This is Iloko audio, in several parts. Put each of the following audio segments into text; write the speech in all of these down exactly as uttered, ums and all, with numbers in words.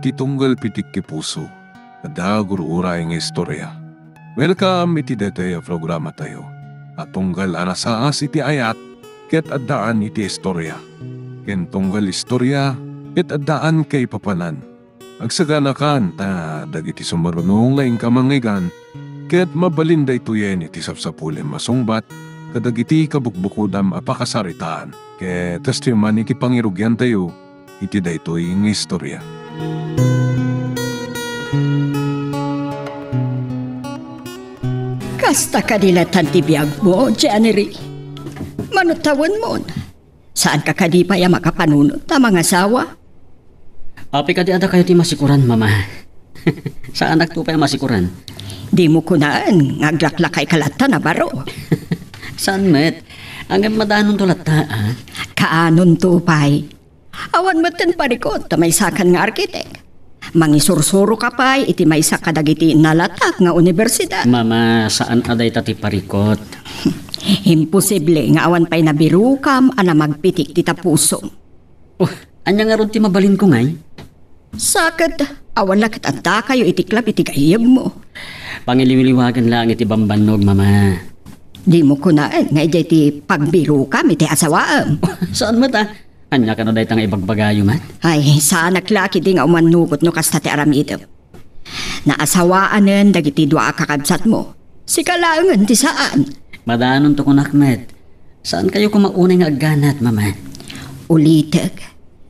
Ti tunggal pitik ti puso, adda gur-uray nga istorya. Welcome iti daytoy a programatayo a tunggal a nasaas iti ayat ket addaan iti istorya, ken tunggal istorya ket addaan kaipapanan. Agsaganakan ta dagiti sumaruno nga inka mangngeggan ket mabalin daytoyen iti sapsapulem a sungbat kadagiti kabukbukodam a pakasaritaan. Ket kastoy man iti pangirugiantayo iti daytoy nga istorya. Kasta kadi latta ti biagmo, January? Mano tawenmon? Saanka kadi pay a makapanunot a mangasawa? Apay kadi a dakayo ti masikoran, Mama? Saanakto pay a masikoran. Dimo kunaen nga aglaklakayka latta a baro. Saan met? Ngem madanonto latta, a. Kaanonto pay. Awan metten parikut ta maysakan nga arkitek. Mangisursuroka pay iti maysa kadagiti nalatak nga universidad. Mama, saan a dayta ti parikut. Imposible nga awan pay nabirokam a namagpitik ti tapusom. Oh, ania ngarud ti mabalinko ngay? Sa ket, awan la ket addakayo iti club iti gayyemmo. Pangiliwliwagan laeng iti bambannog, Mama. Dimo kunaen nga idiay ti pagbirokam iti asawaem. Saan met, a? Ania kano dayta nga ibagbagayo met? Ay, saanak la ketdi nga umannugot no kasta ti aramidem. Naasawaanen dagiti dua a kakabsatmo. Sika laengen ti saan. Madanonto kunak met. Saankayo koma unay nga agganat, Mama. Ulitek,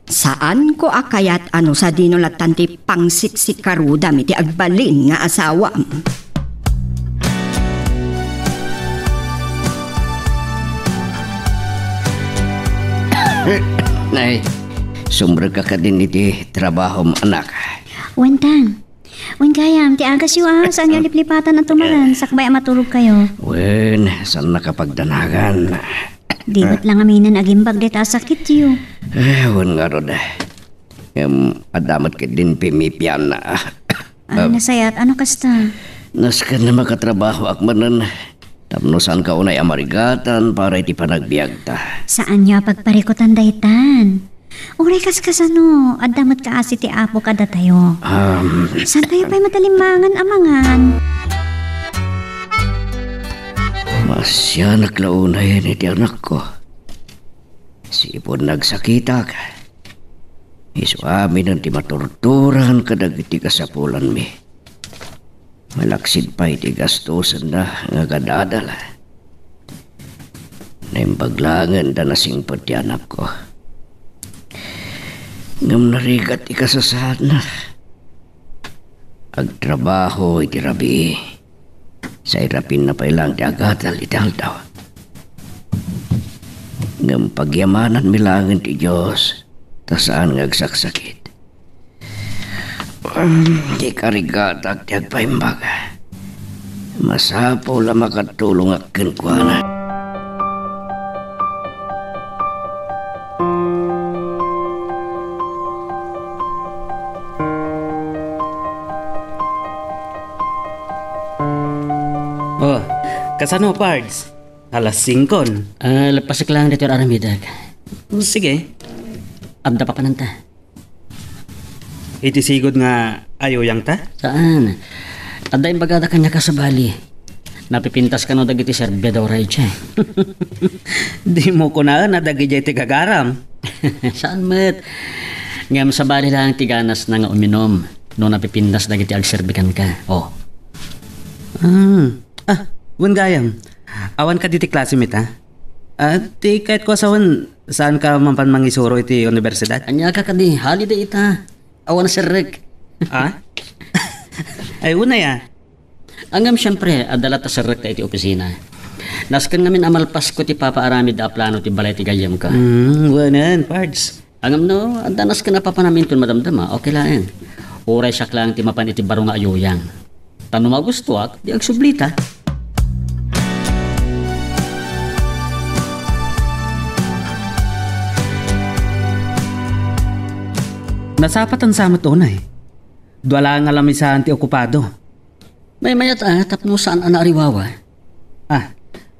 saanko a kayat a no sadino lattan ti pangsiksikarudam iti agbalin nga asawam. Ay, sumrekka kadin iti trabahom, anak. Wen ta. Wen gayam, ti agasyo a, saan nga liplipatan a tumaren, sakbay a maturogkayo. Wen, saan nakapagdanagan. Di met la ngaminen agimbag dayta a sakityo. Eh, wen ngarud. Ngem, adda met ketdin pimipianna. Ah, nasayat, ano kasta? Nasken a makatrabahoak manen. Tapno saanka unay a marigatan para iti panagbiagta. Saanyo a pagparikutan daytan. Uray kaskasano, adda met kaasi ti Apo kadatayo. Um, Saantayo pay matalimmangan a mangan? Maasianak la unayen iti anakko. Sipud nagsakitak, isu aminen ti maturturan kadagiti kasapulanmi. Malaksid pay ti gastosenna nga agadadal. Naimbag laengen ta nasingpet ti anakko. Ngem narigat ti kasasaadna. Agtrabaho iti rabii. Sairapinna pay laeng ti agadal iti aldaw. Ngem pagyamananmi laengen ti Dios, ta saan nga agsaksakit. Ti karigatak ti agpaimbag. Masapul a makatulongak kenkuana. Oh, kasano, Pards? Alas singkon. Ah, lapasek lang ditoy aramidek. Sige. Adda papananta. Iti sigud nga ayuyang ta? Saan? Adda imbagada kaniak a sabali. Napipintas kano dagiti serbiadora idiay. Dimo kunaen a dagidiay ti gagaram. Saan met? Ngem sabali laeng ti ganasna nga uminom no napipintas dagiti agserbi kenka. Oh. Ah, ah, wen gayam. Awan kadi ti klasem ita? Ah, ti kayatko a sawen, saanka mapan mangisuro iti universidad? Ania ka kadi, holiday ita. Awan serrek. Ah? Ay, unay, ah. Ngem, siempre, adda latta serrekta iti opisina. Nasken ngamin a malpasko ti papaaramid a plano ti balay ti gayyemko. Hmm, wen, Pards. Ngem no, adda nasken a papanam inton madamdama, okay laeng. Uray siak laeng ti mapan iti baro nga ayuyang. Ta no magustoak, di agsublita. Nasapatansa met unay. Dua laeng a lamisaan ti okupado. Maymayat a, tapno saan a naariwawa. Ah,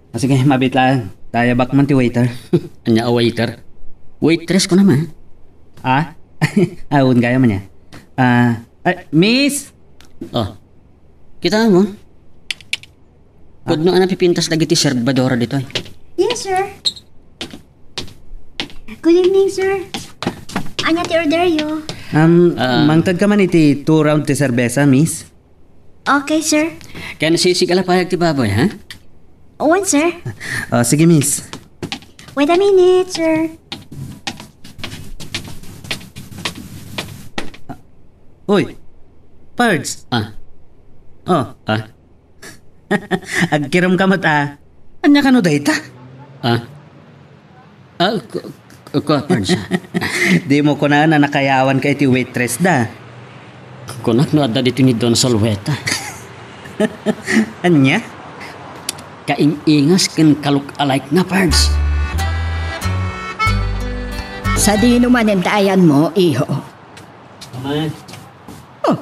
ah, sige, mabiit laeng. Tayabak man ti waiter. Ania a waiter? Waitress ko naman. Ah? Awan gayam ania. Ah, ay, miss! Oh. Kita mo? Pudno a napipintas dagiti serbadora ditoy. Yes, sir. Good evening, sir. Ania ti order yo? Um, Ah. Mangted ka man iti two round ti serbesa, miss? Okay, sir. Ken sisig a lapayag ti baboy, ha? Wen, sir. Oh, sige, miss. Wait a minute, sir. Uy, Pards. Ah. Oh. Ah. Agkirom ka met, ah. Ania kano dayta? Ah. Ah, ku-, ku-, kua, Pards. Dimo kunaen a nakayawan ka iti waitress da. Kunak no adda ditoy ni Don Solweta. Ania? Kaing-ingas ken ka-look-alike na, Pards. Sadino manen ti ayanmo, iho? Ama. Oh,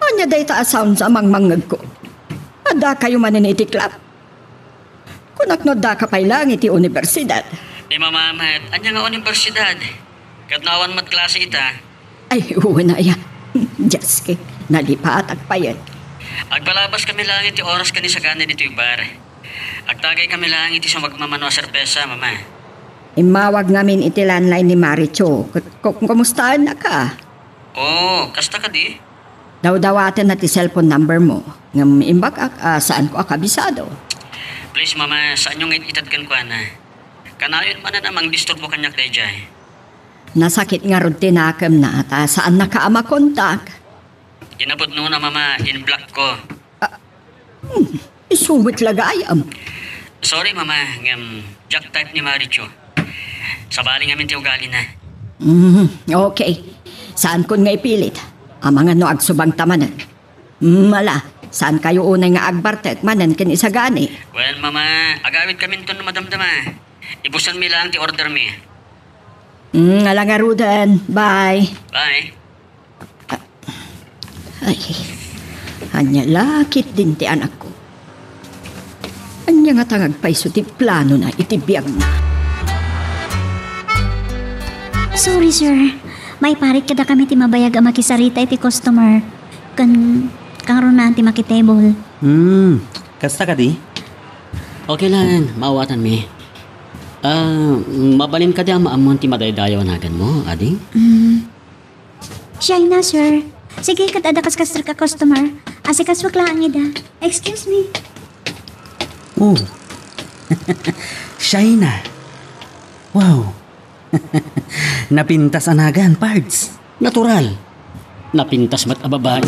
ania dayta a sounds a mangmangngegko? Addakayo manen iti club? Kunak no addaka pay laeng iti universidad. Ni Mama met, ania nga universidad? Ket no awan met klase ita? Ay, wen aya. Dios, nalipatak payen. Agpalabas kami laeng iti oras ken ni Sagani ditoy bar. Agtagay kami laeng iti sumagmamano a serbesa, Mama. Immawag ngamin iti landline ni Maricho. Ku-, ku-, kumustaennaka? Oo, kasta kadi? Dawdawatenna ti cellphone number mo. Ngem imbagak a saanko a kabisado. Please, Mama, saanyo nga it-ited kenkuana. Kanayon manen a mangdisturbo kaniak daydiay. Nasakit ngarud ti nakemna, ta saannaka a makontak. Di napudnona, Mama, in-block ko. Ah, hmm, isu met la gayam. Sorry, Mama, ngem diak type ni Maricho. Sabali ngamin ti ugalina. Mm, okay. Saankon nga ipilit. Amangan no agsubangta manen. Mm, ala, saankayo unay nga agbartek manen ken ni Sagani? Wen, Mama, agawidkaminton no madamdama. Ibusanmi laeng ti ordermi. Mm, ala ngaruden. Bye. Bye. Ay, ania la ketdin ti anakko? Ania ngata nga agpayso ti planona iti biagna? Sorry, sir. Maiparit kadakami ti mabayag a makisarita iti customer. Ken kangrunaan ti makitable. Hmm, kasta kadi? Okay lang, maawatanmi. Ah, mabalin kadi a maammoan ti madaydayaw a naganmo, adi? Hmm. Shaina, sir. Sige, ket adda kaskasrek a customer. Asikasuek laeng ida. Excuse me. Oh. Shaina. Wow. Napintas a nagan, Pards. Natural. Napintas met a babai.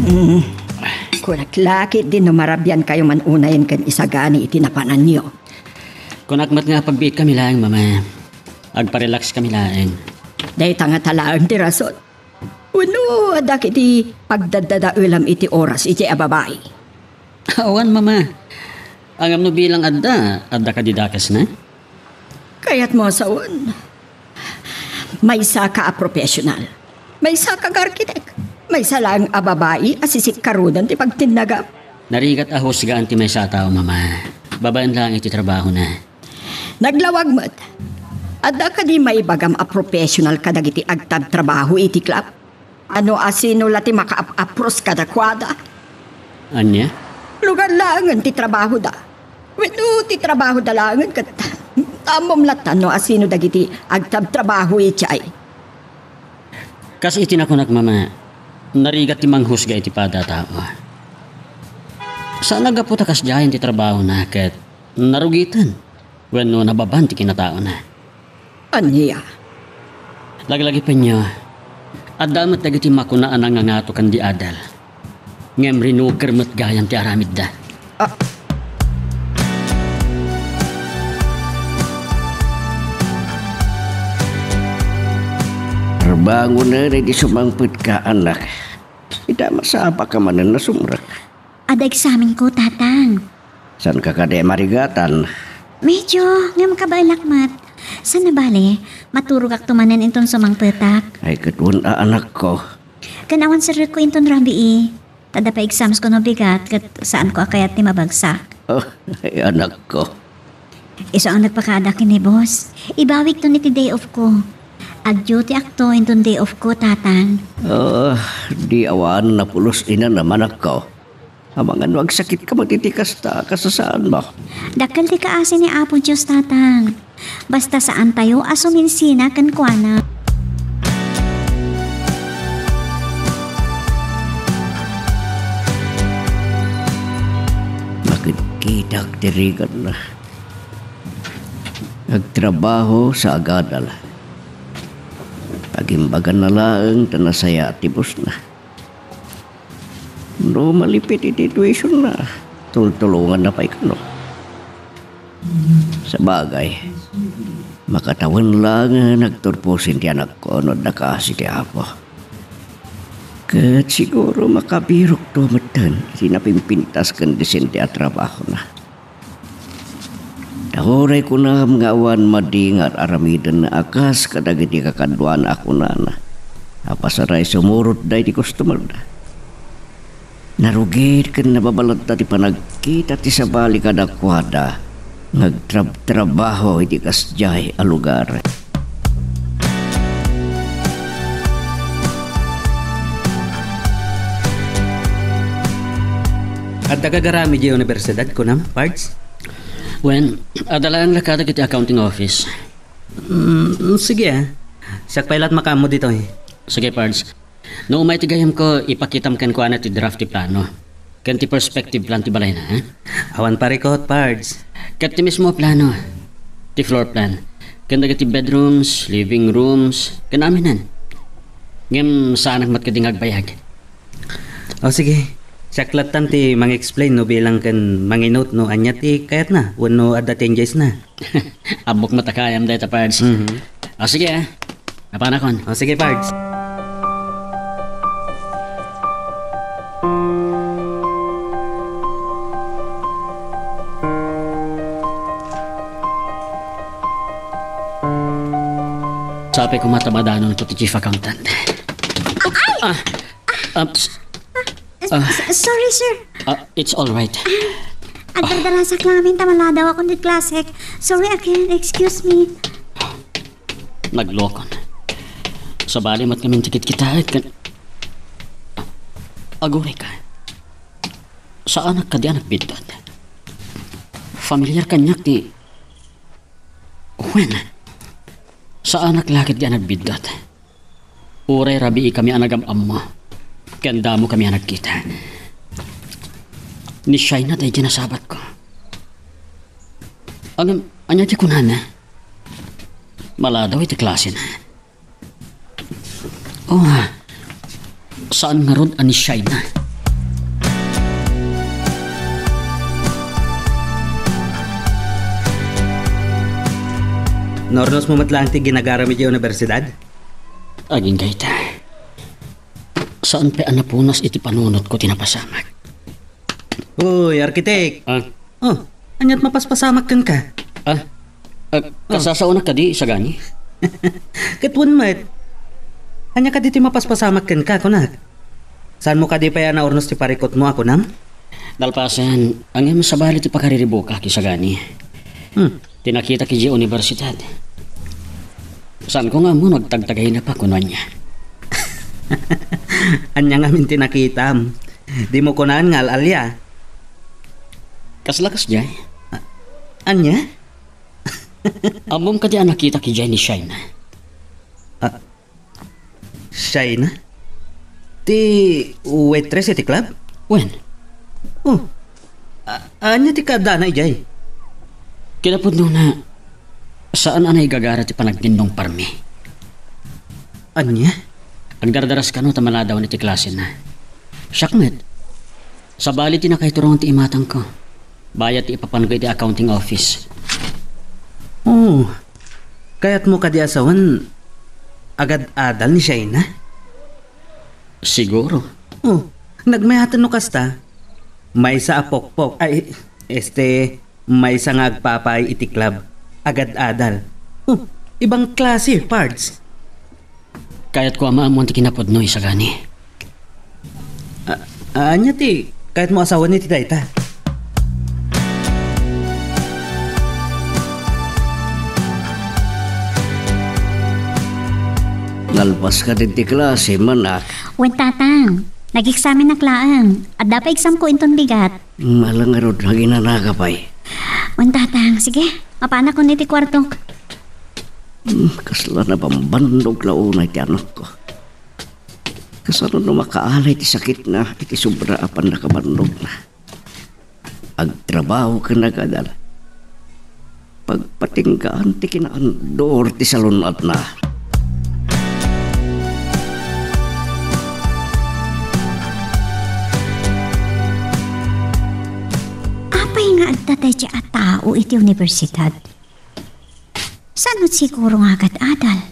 Mm. Kunak la ketdin no marabiankayo man unayen ken ni Sagani iti napananyo. Kunak met nga pagbiitkami laeng, Mama. Agparelax kami laeng. Dayta ngata laeng ti rason. Wenno, adda ket ti pagdaddadaelam iti oras iti a babai? Awan, Mama. Ngem no bilang adda, adda kadi dakesna? Kayatmo a sawen, maysaka a professional. Maysaka nga arkitek. Maysa laeng a babai a sisikkaruden ti pagtinnagam. Narigat a husgaan ti maysa a tao, Mama. Babaen laeng iti trabahona. Naglawag met. Adda kadi maibagam a professional kadagiti agtabtrabaho iti club? Ano a sino la ti makaap-apros kadakuada? Ania? Lugar laengen ti trabahoda. Wenno ti trabahoda laengen ket ammom latta no a sino dagiti agtabtrabaho idiay. Kas iti nakunak, Mama, narigat ti manghusga iti pada a tao. Saan a gapu ta kasdiayen ti trabahona ket narugiten wenno nababan ti kinataona. Ania? Laglagipenyo, adda met dagiti makuna a nangangato ken di Adel. Ngem rinuker met gayam ti aramidda. Ah. Bangonen idi sumangpetka, anak. Ita masapaka manen nasumrek. Adda eksamenko, Tatang. Saanka kadi marigatan? Medyo, ngem kabaelak met. Saan a bale, maturogakto manen inton sumangpetak. Ay, ket wen a, anakko. Ken awan serrekko inton rabii. Ta adda pay exams ko no bigat, ket saanko a kayat ti mabagsak. Oh, ay, anakko. Isu a nagpakada ken ni boss. Ibawikton iti day off ko. Ag-duty akto inton day off ko, Tatang. Ah, di awan napulos inanam, anakko. Amangan no agsakitka met iti kasta a kasasaanmo. Dakkel ti kaasi ni Apo Dios, Tatang. Basta saantayo a suminsina kenkuana. Makitkitak ti rigatna. Agtrabaho sa agadal. Pagimbaganna laeng ta nasayaat ti bossna. No malipit iti tuition na, tultulongan na pay kano. Sabagay, makatawen laeng a nagturposen ti anakko no adda kaasi ti Apo. Ket siguro makabirokto metten iti napimpintas ken disente a trabahona. Ta uray kunam nga awan madi nga ar-aramiden a kas kadagiti kakaduana a kunana a pasaray sumurotda iti customerda. Narugit ken nababalatta ti panagkita ti sabali kadakuada nga agtrabtrabaho iti kasdiay a lugar. Adda gagaram idiay universidad, kunam, Pards? Wen, adda laeng la kadagiti accounting office. Mm, sige, ah. Siak pay la't makaammo ditoy. Sige, Pards. No umay ti gayyemko, ipakitam kenkuana ti draft ti plano ken ti perspective plan ti balayna, eh? Awan parikot, Pards. Ket ti mismo a plano, ti floor plan, ken dagiti bedrooms, living rooms, ken aminen. Ngem saanak met kadi nga agbayag. O, sige. Siak lattan ti mang-explain no bilang ken manginote no ania ti kayatna wenno adda changes na. Ammok met a kayam dayta, Pards. Mhm. O, sige, ah. Apanakon. O, sige, Pards. Sapay koma ta madanonto ti chief accountant. Ah, ah, s- Ah. S-, sorry, sir. Ah, it's all right. Agdardarasak lamin ta maladawakon ti klase. Sorry again, excuse me. Naglokon. Sabali met ngamin ti kitkitaek ken aguray ka. Saanak kadi a nagbiddut. Familiar kaniak ti, wen, saanak la ketdi a nagbiddut. Uray rabii kami a nagam-ammo, ken damo kami a nagkita. Ni Shaina daydi nasabatko. Ngem, ania ti kunana? Maladaw iti klasena. Oh, saan ngarud a ni Shaina? Naurnosmo met laeng ti ginagaram idiay universidad? Agingga ita. Saan pay a napunas iti panunotko ti napasamak. Uy, arkitek! Ah? Oh, ania't mapaspasamak kenka? Ah? Ah, kasasaonak kadi, Sagani? Ket wen met. Ania kadi ti mapaspasamak kenka, kunak? Saanmo kadi pay a naurnos ti parikutmo a kunam? Nalpasen, ngem sabali ti pakariribukak, Sagani. Hmm. Ti nakitak idiay universidad. Saanko nga ammo no agtagtagayna pa kuno ania. Ania ngamin ti nakitam? Dimo kunan nga al-alia. Kasla kasdiay? A-, ania? Ammom kadi a nakitak idiay ni Shaina? Ah, Shaina? Ti waitress iti club? Wen. Oh. A-, ania ti kaaddana idiay? Kinapudnona, saan a naigagara ti panagtindong parmi. Ania? Agdardaras kano ta maladaw iti klasena. Siak met. Sabali ti nakaiturongan ti imatangko. Bayat ti ipapanko iti accounting office. Oh, kayatmo kadi a sawen agad-adal ni Shaina? Siguro. Oh, nagmayaten no kasta. Maysa a pokpok, ay, este, maysa nga agpapaay iti club. Agad-adal. Oh, ibang klase, Pards. Kayatko a maammuan ti kinapudno, Sagani. A-, ania ti kayatmo a sawen iti dayta? Nalpas ka ditoy klase, manak? Wen, Tatang. Nag-eksamenak laeng. Adda pay examko inton bigat. Maala ngarud, aginanaga pay. Wen, Tatang. Sige, mapanakon iti kuartok. Hmm, kasla nabambandog la unay ti anakko. Kasano no makaalay ti sakitna iti sobra a pannakabannogna? Agtrabaho ken agadal. Pagpatinggaan ti kinaandur ti salun-atna. Apay nga adda daydiay a tao iti universidad? Saan met siguro nga agad-adal?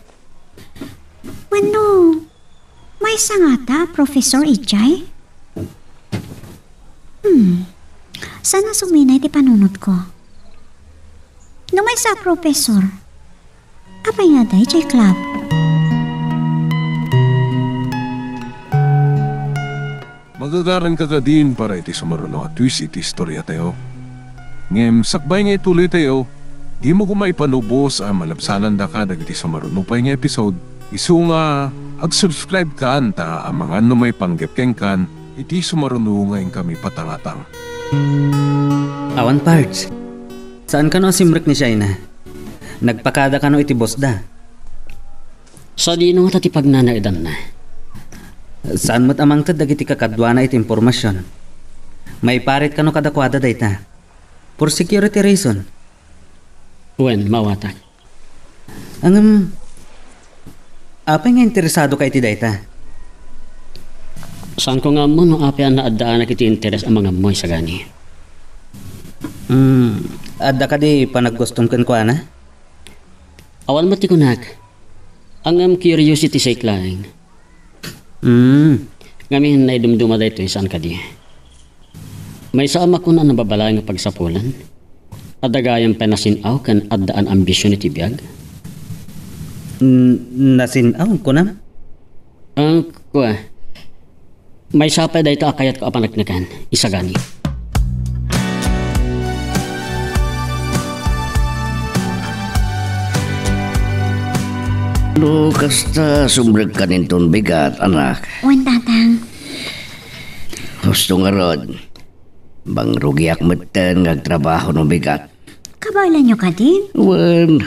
Wenno, maysa ngata a professor idiay? Hmm, saan a suminay ti panunotko? No maysa a professor, apay nga adda idiay club? Magagaranka kadin para iti sumaruno a twist iti istoriatayo. Ngem sakbay nga ituloytayo, dimo koma ipanubos a malabsanandaka dagiti sumaruno pay nga episode, isu nga ag-subscribe kan ta amangan no maipanggep kenkan iti sumaruno nga inkami patangatang. Awan, Pards. Saan kano a simrek ni Shaina? Nagpakada kano iti boss da? Sadino ngata ti pagnanaedanna? Saan met a mangted dagiti kakaduana iti impormasion? Maiparit kano kadakuada dayta? For security reason. Wen, maawatak. Ngem, apay nga interesadoka iti dayta? Saanko nga ammo no apay a naaddaanak iti interes a mangammoy, Sagani. Hmm, adda kadi panaggustom kenkuana? Awan met ti kunak. Ngem curiosity sake laeng. Hmm. Ngamin, naidumduma daytoy, saan kadi? Maysa a makuna a nababalaeng nga pagsapulan. Adda gayam pay nasin-aw ken addaan ambision iti biag. N-, nasin-aw, kunam? Ah, kua. Maysa pay dayta a kayatko a paneknekan, Isagani. No kasta, sumrekkan inton bigat, anak. Wen, Tatang. Husto ngarud, mangrugiak metten nga agtrabaho no bigat. Kabaelanyo kadin? Wen,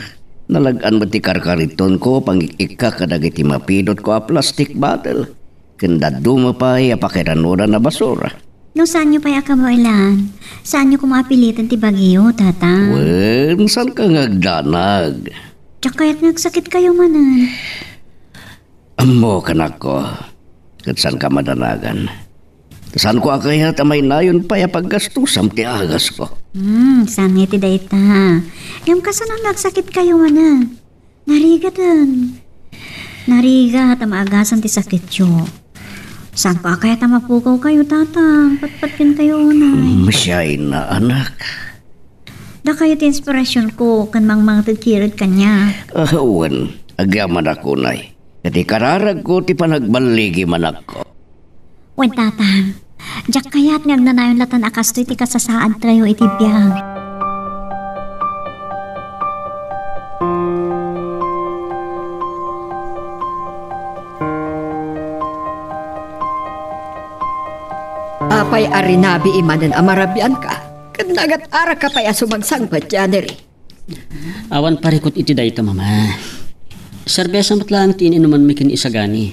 nalag-an met ti karkaritonko, pangik-ikkak kadagiti mapidotko a plastic bottle. Ken dadduma pay a pakiranodan a basura. No saanyo pay a kabaelan, saanyo koma a piliten ti bagyo, Tatang. Wen, saanka nga agdanag? Diak kayat nga agsakitkayo manen. Ammok, anakko, ket saanka madanagan. Saanko a kayat a mainayon pay a paggastusam ti agasko. Hmm, saan nga iti dayta? Ngem kasano no agsakitkayo manen? Narigaten. Narigat a maagasan ti sakityo. Saanko a kayat a mapugawkayo, Tatang? Patpatkenkayo unay. Masiay na, anak. Dakayo ti inspirasionko ken mangmangted kired kaniak. Ah, wen, agyamanak unay. Ket ikararagko ti panagballigi, anakko. Wen, Tatang, diak kayat nga agnanayon latta a kastoy ti kasasaadtayo iti biag. Apay a rinabii manen a marabianka? Ket nagat-araka pay a sumangsangpet, January. Awan parikut iti dayta, Mama. Serbesa met laeng ti in-inumanmi ken Isagani.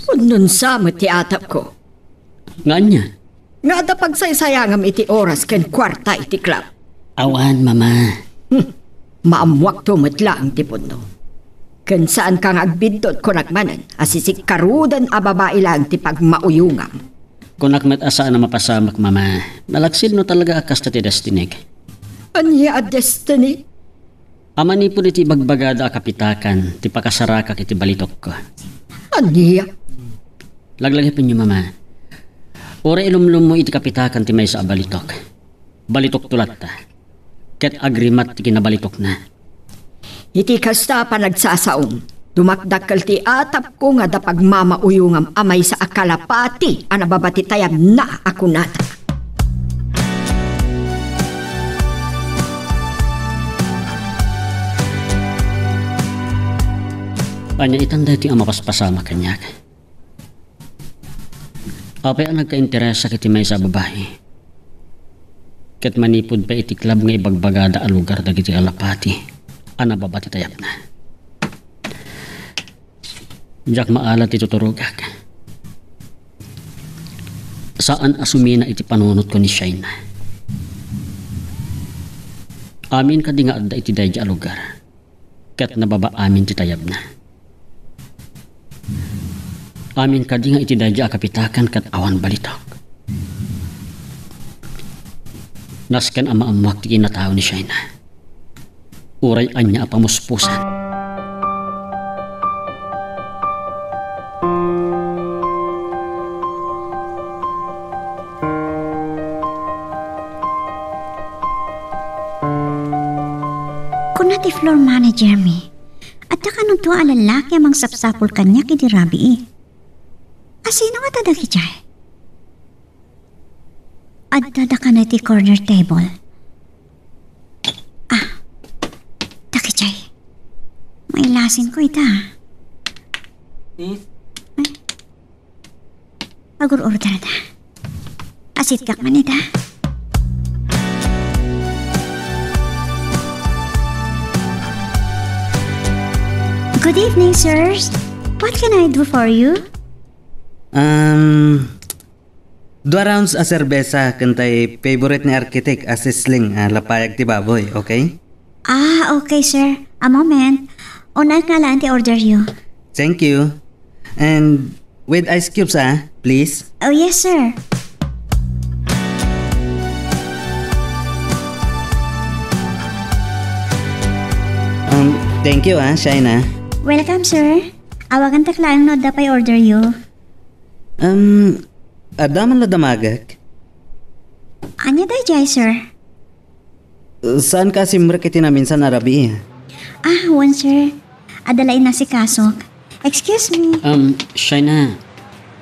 Pudno sa met ti atapko. Nga ania? Nga adda pagsaysayangam iti oras ken kuarta iti club. Awan, Mama. Hmm. Maammuakto met laeng ti pudno. Ken saanka nga agbiddut, kunak manen a sisikkaruden a babai laeng ti pagmauyongam. Kunak met a saan a mapasamak, Mama. Nalaksid no talaga a kasta ti destinik. Ania a destiny? A manipud iti ibagbagada a kapitakan ti pakasarakak iti balitokko. Ania? Laglagipenyo, Mama. Uray ilumlummo iti kapitakan ti maysa a balitok. Balitokto latta. Ket agrimat ti kinabalitokna. Iti kasta a panagsasaom, dumakdakkel ti atapko nga adda pagmamauyongam a maysa a kalapati a nababa ti tayabna a kunata. Ania itan daytoy a mapaspasamak kaniak? Apay a nagkainteresa iti maysa a babai? Ket manipud pay iti club nga ibagbagada a lugar dagiti kalapati a nababa ti tayabna. Diak maala ti tuturogak. Saan a sumina iti panunotko ni Shaina. Amin kadi nga adda iti daydi a lugar, ket nababa amin ti tayabna. Amin kadi nga iti daydi a kapitakan ket awan balitok. Nasken a maammoak ti kinatao ni Shaina. Uray ania a pamuspusan. Kuna ti floor manager mi, adda kano dua a lallaki a mangsapsapul kaniak idi rabii. Asino ngata dagidiay? Adda dakano iti corner table. Ah, dagidiay. Mailasinko ita. Miss? Ay. Agur-order ta. Asitkak man ita. Good evening, sirs. What can I do for you? Um, dua rounds a serbesa ken tay favorite ni Architect a sisling a lapayag ti baboy, okay? Ah, okay, sir. A moment. Unaek nga laeng ti order yo. Thank you. And with ice cubes, ah, please. Oh, yes, sir. Um, thank you, ah, Shaina. Welcome, sir. Awagantak laeng no adda pay order yo. Um, adda man la damagek? Ania daydiay, sir? Saanka a simrek iti naminsan a rabii? Ah, wen, sir. Adda la inasikasok. Excuse me. Um, Shaina,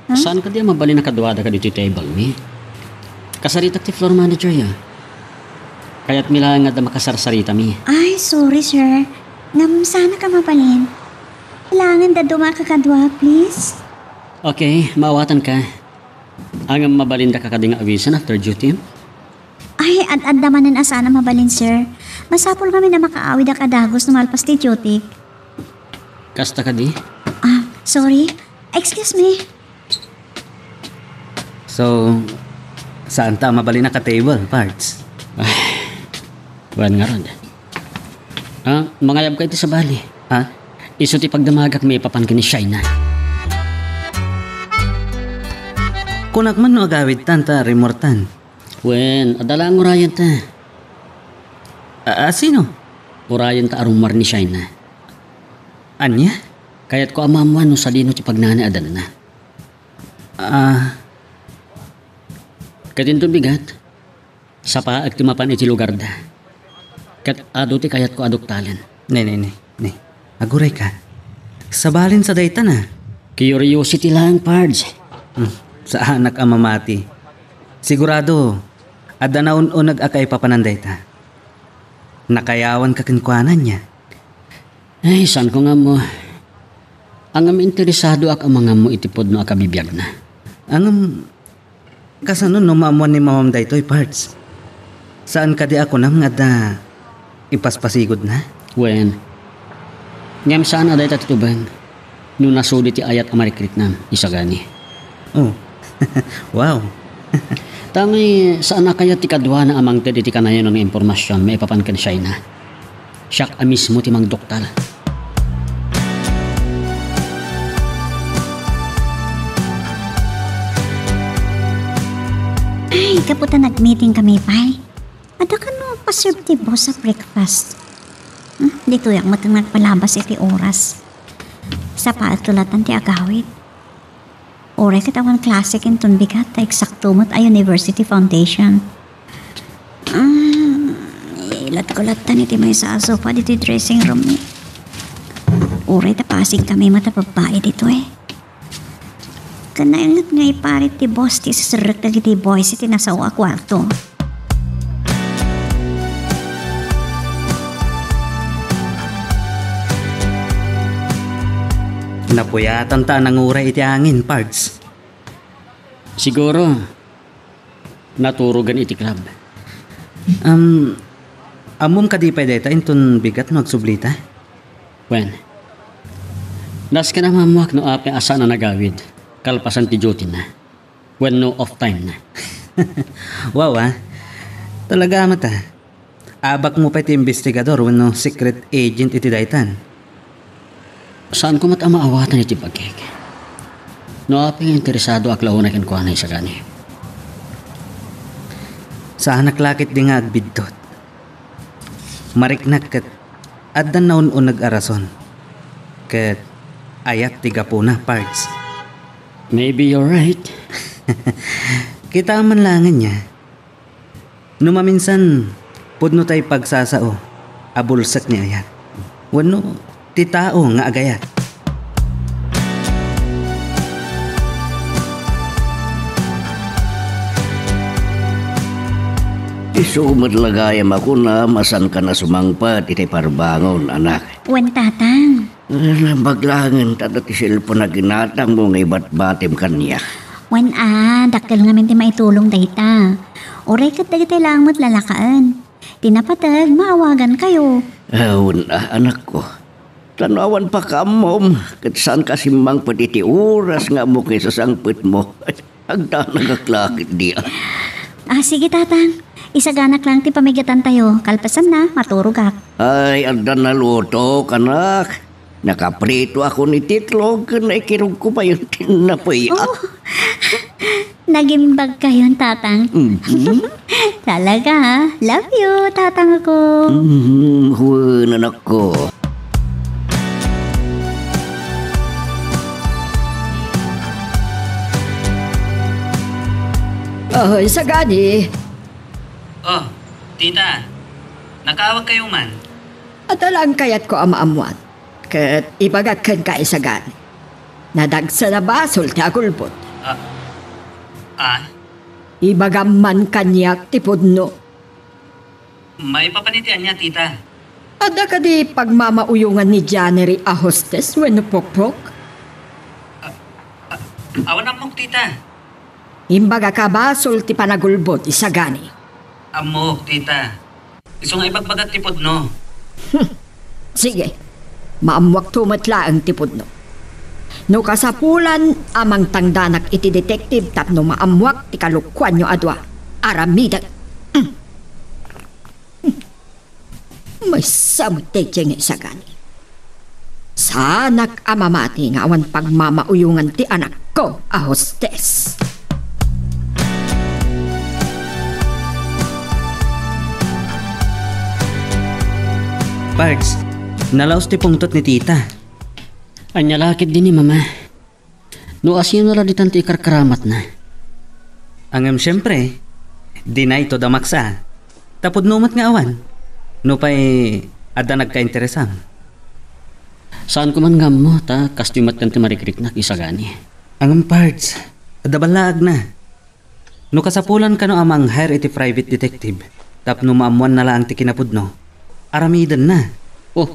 Huh? Saan kadi a mabalin a kaduada kaditoy table mi? Kasaritak ti floor manager ya. Kayatmi laeng nga adda makasarsaritami. Ay, sorry, sir. Ngem saanak a mabalin. Kailangan dadduma a kakadua, please. Okay, maawatanka. Ngem mabalindaka kadi nga awisen after duty? Ay, ad-adda manen a saan a mabalin, sir. Masapul ngamin a makaawidak a dagus no malpas ti duty. Kasta kadi? Ah, sorry. Excuse me. So, saanta a mabalin a ka-table, Pards? Ay, wen ngarud. Ah, mangayabka iti sabali. Ha? Isu ti pagdamagak maipapan ken ni Shaina. Kunak man no agawidtan ta rimmuartan. Wen, adda laeng urayenta. A, a, sino? Urayenta a rummuar ni Shaina. Ania? Kayatko a maammuan no sadino ti pagnanaadanna. Ah. Ket inton bigat, sapaek ti mapan iti lugarda. Ket adu ti kayatko a duktalen. Ne, ne, ne, ne. Agurayka. Sabalin sa dayta na. Curiosity laeng, Pards. Hmm. Saanak a mamati. Sigurado, adda naun-uneg a kaipapanan dayta. Nakayawanka kenkuana ania? Ay, saanko nga ammo. Ngem interesadoak a mangammo iti pudno a kabibiagna. Ngem, kasano no maammuan ni mamam daytoy, Pards? Saan kadi a kunam nga adda ipaspasigudna? Wen. Ngem saan a dayta ti tubeng no nasudi ti ayat a marikriknam, isagani. Oh. Wow. Ta may saan a kayat ti kaduana a mangted iti kanayon nga impormasion maipapan ken Shaina. Siak a mismo ti mangduktal. Ay, gapu ta nag-meeting kami pay. Adda kano pa-serve ti boss a breakfast. Hmm, ditoyak met nagpalabas iti oras. Sapaek to latan ti agawid. Uray ket awan klase ken ton bigat ta eksakto met a university foundation. Ah, ilatko latan iti maysa a sofa ditoy dressing room mi. Uray ta pasig kami met a babbai ditoy. Ken nainget nga iparit ti boss ti iserrek dagiti boys iti nasao a kuarto. Napuyatanta a nanguray iti angin, Pards. Siguro, naturogen iti club. Um, ammom kadi pay dayta inton bigat no agsublita? Wen, nasken a maammuak no apay a saan a nagawid kalpasan ti duty na wenno off time na. Wow, ah. Talaga met, ah. Abakmo pay ti investigador wenno secret agent iti daytan. Saanko met a maawatan iti bagik. No apay nga interesado ak la unay kenkuana, isagani. Saanak la ketdi nga agbiddut. Mariknak ket addan naun-uneg a rason. Ket ayat ti gapuna, Pards. Maybe you're right. Kita man langen niya. No maminsan, pudno tay pagsasao a bulsek ni ayat wenno ti tao nga agayat. Isu met la gayam a kunam a saankan a sumangpet iti parbangon, anak. Wen, Tatang. Ah, nabaglangen ta ti cellphone a ginatangmo nga ibatbatim kaniak. Wen a, dakkel ngamin ti maitulong dayta. Uray ket dagitay laeng met lalakaen. Ti napateg, maawagankayo. Ah, wen a, anakko. Ta no awan pakaammom, ket saanka a simmangpet iti oras nga ammok nga isasangpetmo. Agdanagak la ketdi, ah. Ah, sige, Tatang. Isaganak lang ti pamigatantayo. Kalpasanna, maturogak. Ay, adda nalutok, anak. Nakapritoakon iti itlog ken naikirogko payen ti napay. Oh, nagimbagkayon, Tatang. Mhm. Talaga, ha? Love you, Tatang ako. Mhm, wen, anakko. Oh, isagani. Oh, tita. Nakaawagkayo man? Adda laeng kayatko a maammuan. Ket ibagak kenka, isagani. Nadagsen a basol ti agulbod. Ah? Ah? Ibagam man kaniak ti pudno. Maipapan iti ania, tita? Adda kadi pagmamauyongan ni Janery a hostes wenno pokpok? Ah, ah, awan ammok, tita. Imbagak a basol ti panagulbod, isagani. Ammok, tita. Isu nga ibagbagak ti pudno. Hmm. Sige. Maammuakto met laeng ti pudno. No kasapulan a mangtangdanak iti detective tapno maammuak ti kalokuanyo a dua, aramidek. Hmm. Maysa met daydiay nga isagani. Saanak a mamati nga awan pagmamauyongan ti anakko a hostes. Pards, nalaos ti pungtot ni tita. Ania la ketdi ni Mama? No asino la ditan ti ikarkaramatna? Ngem siempre, dinayto da maksa. Ta pudno met nga awan. Nupay adda nagkainteresam. Saanko man nga ammo, ta kastoy met ti marikriknak, isagani. Ngem, Pards, adda ballaagna. No kasapulan kano a mang-hire iti private detective tapno maammuanna laeng ti kinapudno, aramidenna. Oh,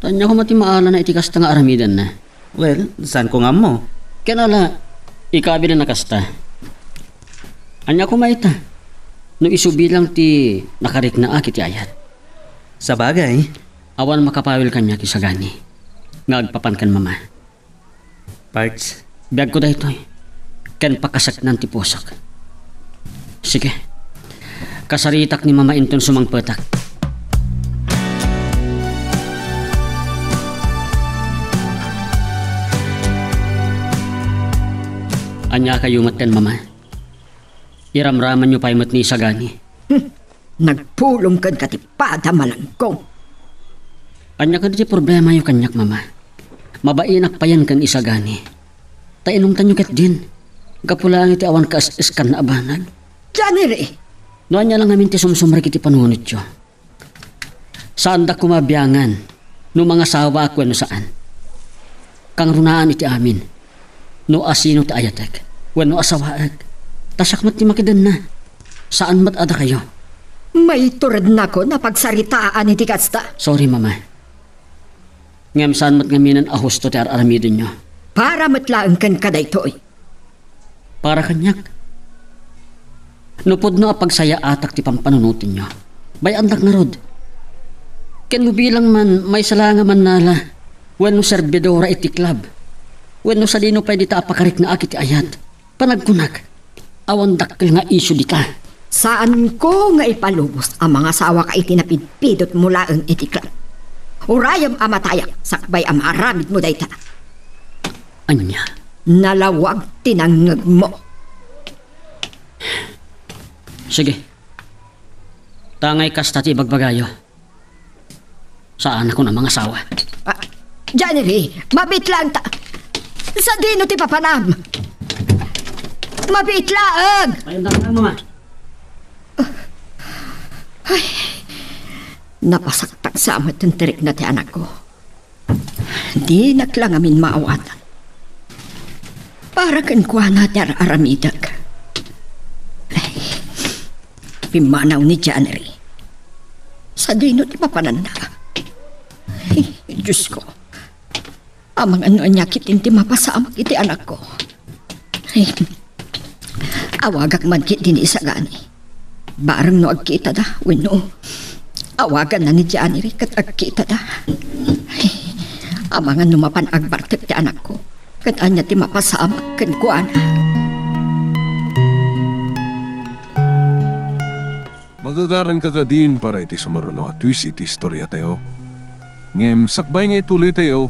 ania koma ti maalana iti kasta nga aramidenna? Well, saanko nga ammo. Ken ala, ikabilanna kasta. Ania koma ita? No isu bilang ti nakariknaak iti ayat. Sabagay. Awan makapawil kaniak, isagani, nga agpapan ken Mama. Pards. Biagko daytoy, ken pakaseknan ti pusok. Sige. Kasaritak ni Mama inton sumangpetak. Ania kayo met ken Mama? Iramramanyo pay met ni isagani. Hmm. Nagpulong kenka ti pada, malangkong. Ania kadi ti problemayo kaniak, Mama? Mabainak payen ken isagani. Ta inungtanyo ketdin. Gapu laeng iti awan kaes-eskanna a banag. Janery! No ania la ngamin ti sumsumrek iti panunotyo, saandak koma a biangan no mangasawaak wenno saan. Kangrunaan iti amin no asino ti ayatek wenno asawaek. Ta siak met ti makidenna. Saan met a dakayo. Maiturednakon a pagsaritaan iti kasta. Sorry, Mama. Ngem saan met ngaminen a husto ti ar-aramidenyo. Para met laeng kenka daytoy. Para kaniak? No pudno a pagsayaatak ti pampanunotenyo, bay-andak ngarud. Ken no bilang man maysa la nga mannala wenno serbidora iti club, wenno sadino pay dita a pakariknaak iti ayat, panagkunak, awan dakkel nga isyu dita. Saanko nga ipalubos a mangasawaka iti napidpidotmo laeng iti club. Urayem a matayak sakbay a maaramidmo dayta. Ania? Nalawag ti nangngegmo. Sige. Tangay kasta ti ibagbagayo. Saanakon a mangasawa. Ah, January, mabiit laeng ta. Sadino ti papanam? Mabiit laeng! Ay, ang dami, Mama. Ay, napasaktak sa met ti rikna ti anakko. Dinak la ngamin maawatan. Para kenkuana ti ar-aramidek. Ay, pimmanaw ni January. Sadino ti papananna? Ay, Diyos ko. Amangan no ania ketdin ti mapasamak iti anakko. Ay, awagak man ketdi ni Isagani. Bareng no agkitada, wenno awaganna ni January ket agkitada. Ay, amangan no mapan agbartek ti anakko, ket ania ti mapasamak kenkuana. Magagaranka kadin para iti sumaruno a twist iti istoriatayo. Ngem sakbay nga ituloytayo,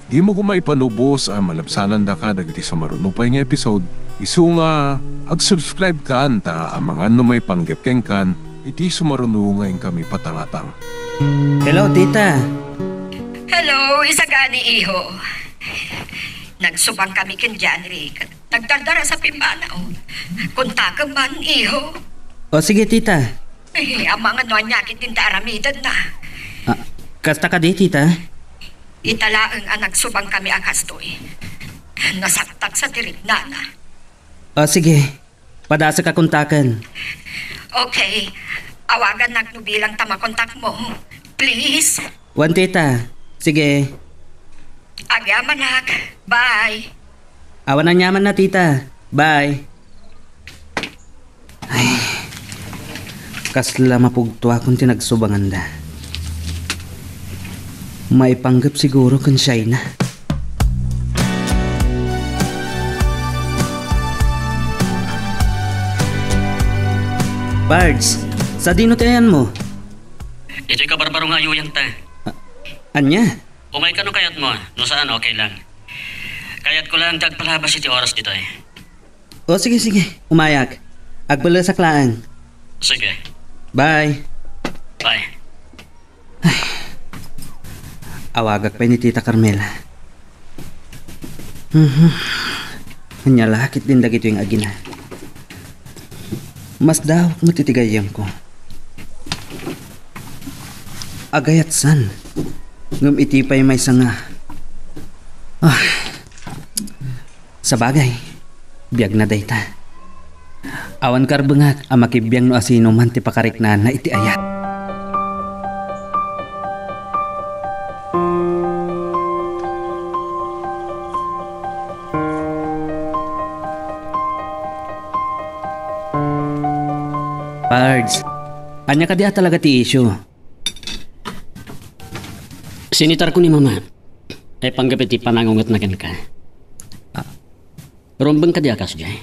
dimo koma ipalubos a malabsanandaka dagiti sumaruno pay nga episode, isu nga ag-subscribe-kan ta amangan no maipanggep kenkan iti sumaruno nga inkami patangatang. Hello, tita. Hello, Isagani, iho. Nagsubang kami ken January ket nagdardara sa pimmanaw. Kontakem man, iho. O, sige, tita. Eh, amangan no ania ketdin ti aramidenna. Ah, kasta kadi, tita? Ita laeng a nagsubang kami a kastoy. Nasaktak sa ti riknana. O, sige. Padasek a kontaken. Okay. Awagannak no bilang ta makontakmo. Please. Wen, tita. Sige. Agyamanak. Bye. Awan aniamanna, tita. Bye. Ay, kasla mapugtoakon ti nagsubanganda. Maipanggep siguro ken Shaina. Pards, sadino ti ayanmo? Itoy kabarbaro nga ayuyanta. A-, ania? Umayka no kayatmo, no saan, okay lang. Kayatko lang ti agpalabas iti oras ditoy. O, sige, sige. Umayak. Agbellesak laeng. Sige. Bye. Bye. Ay. Awagak pay ni Tita Carmela. Mhm. Ania la ketdin dagitoy nga agina. Masdaawak met iti gayyemko. Agayatsan. Ngem iti pay maysa nga. Ah. Sabagay, biagna dayta. Awan karbengak a makibiang no asinoman ti pakariknana iti ayat. Pards, ania kadi a talaga ti isyu? Sinitarko ni Mama. Ay panggep iti panangungetna kenka. Ah. Rumbeng kadi a kasdiay?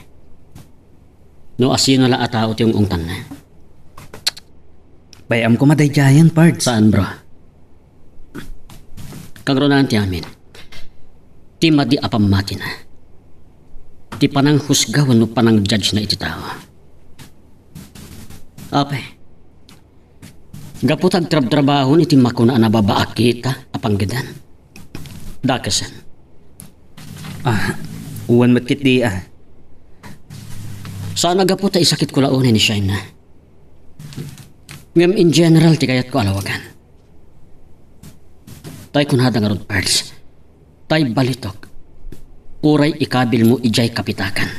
No asino la a tao ti ung-ungtanna? Bay-am koma daydiayen, Pards. Saan, bro? Kangrunaan ti amin. Ti madi a pammatina. Ti pananghusga wenno panangjudge na iti tao. Apay, gapu ta agtrabtrabahon iti makuna a nababaak kita a panggedan. Dakesen. Ah, wen met ketdi, ah. Saan a gapu ta isakitko la unay ni Shaina. Ngem in general ti kayatko a lawagan. Tay kunada ngarud, Pards. Tay balitok. Uray ikabilmo idiay kapitakan.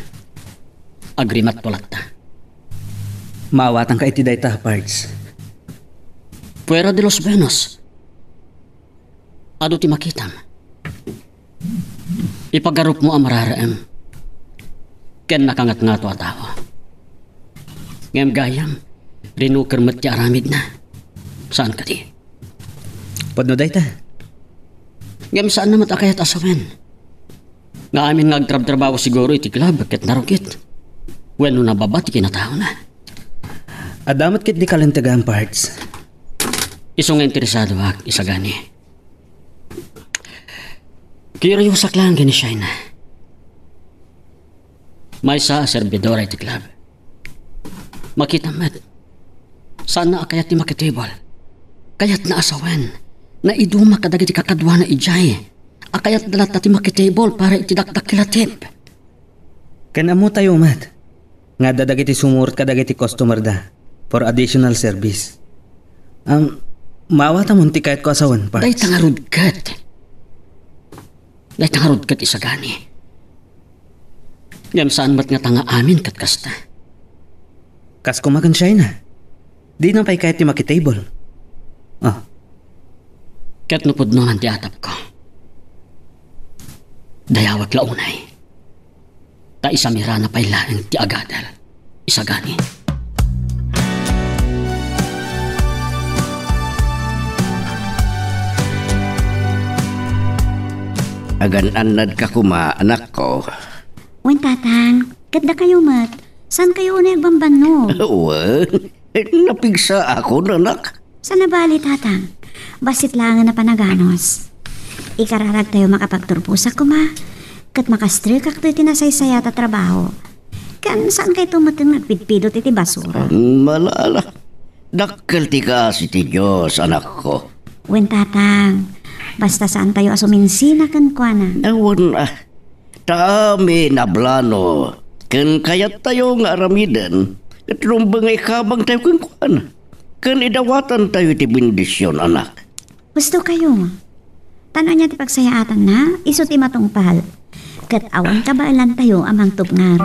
Agrimatko latta. Maawatanka iti dayta, Pards. Fuera de los buenos. Adu ti makitam. Ipagarupmo a mararaem ken nakangatngato a tao. Ngem gayam, rinuker met ti aramidna. Saan kadi? Pudno dayta. Ngem saanna met a kayat a sawen nga amin nga agtrabtrabaho siguro iti club ket narugit wenno nababa ti kinataona. Adda met ketdi kalintegan, Pards. Isu nga interesadoak, Isagani. Kuriosak laeng ken ni Shaina. Maysa a serbidora iti club. Makita met, saanna a kayat ti makitable. Kayatna a sawen, naiduma kadagiti kakaduana idiay a kayatda latta ti makitable para iti dakdakkel a tip. Ken ammotayo met nga adda dagiti sumurot kadagiti customerda for additional service. Am, maawatamon ti kayatko a sawen, Pards. Dayta ngarud ket. Dayta ngarud ket, Isagani. Ngem saan met ngata nga amin ket kasta. Kas koma ken Shaina. Dina pay kayat ti makitable. Ah. Ket no pudno man ti atapko, dayawek la unay. Ta isamirana pay laeng ti agadal, Isagani. Agan-annadka koma, anakko. Wen, Tatang, ket dakayo met, saankayo unay agbambannog? Wen, napigsaakon, anak. Saan a bale, Tatang. Bassit laengen a panaganus. Ikararagtayo makapagturposak koma, ket makastrekakto iti nasaysayat a trabaho. Ken saankayto metten nga agpidpidut iti basura. Malala. Dakkel ti kaasi ti Dios, anakko. Wen, Tatang. Basta saantayo a suminsina kenkuana. Awan, ah. Ta amin a plano ken kayattayo nga aramiden, ket rumbeng nga ikabangtayo kenkuana, ken idawatantayo iti bendision, anak. Husto kayo. Ta no ania ti pagsayaatanna, isu ti matungpal. Ket awan kabaelantayo a mangtupngar.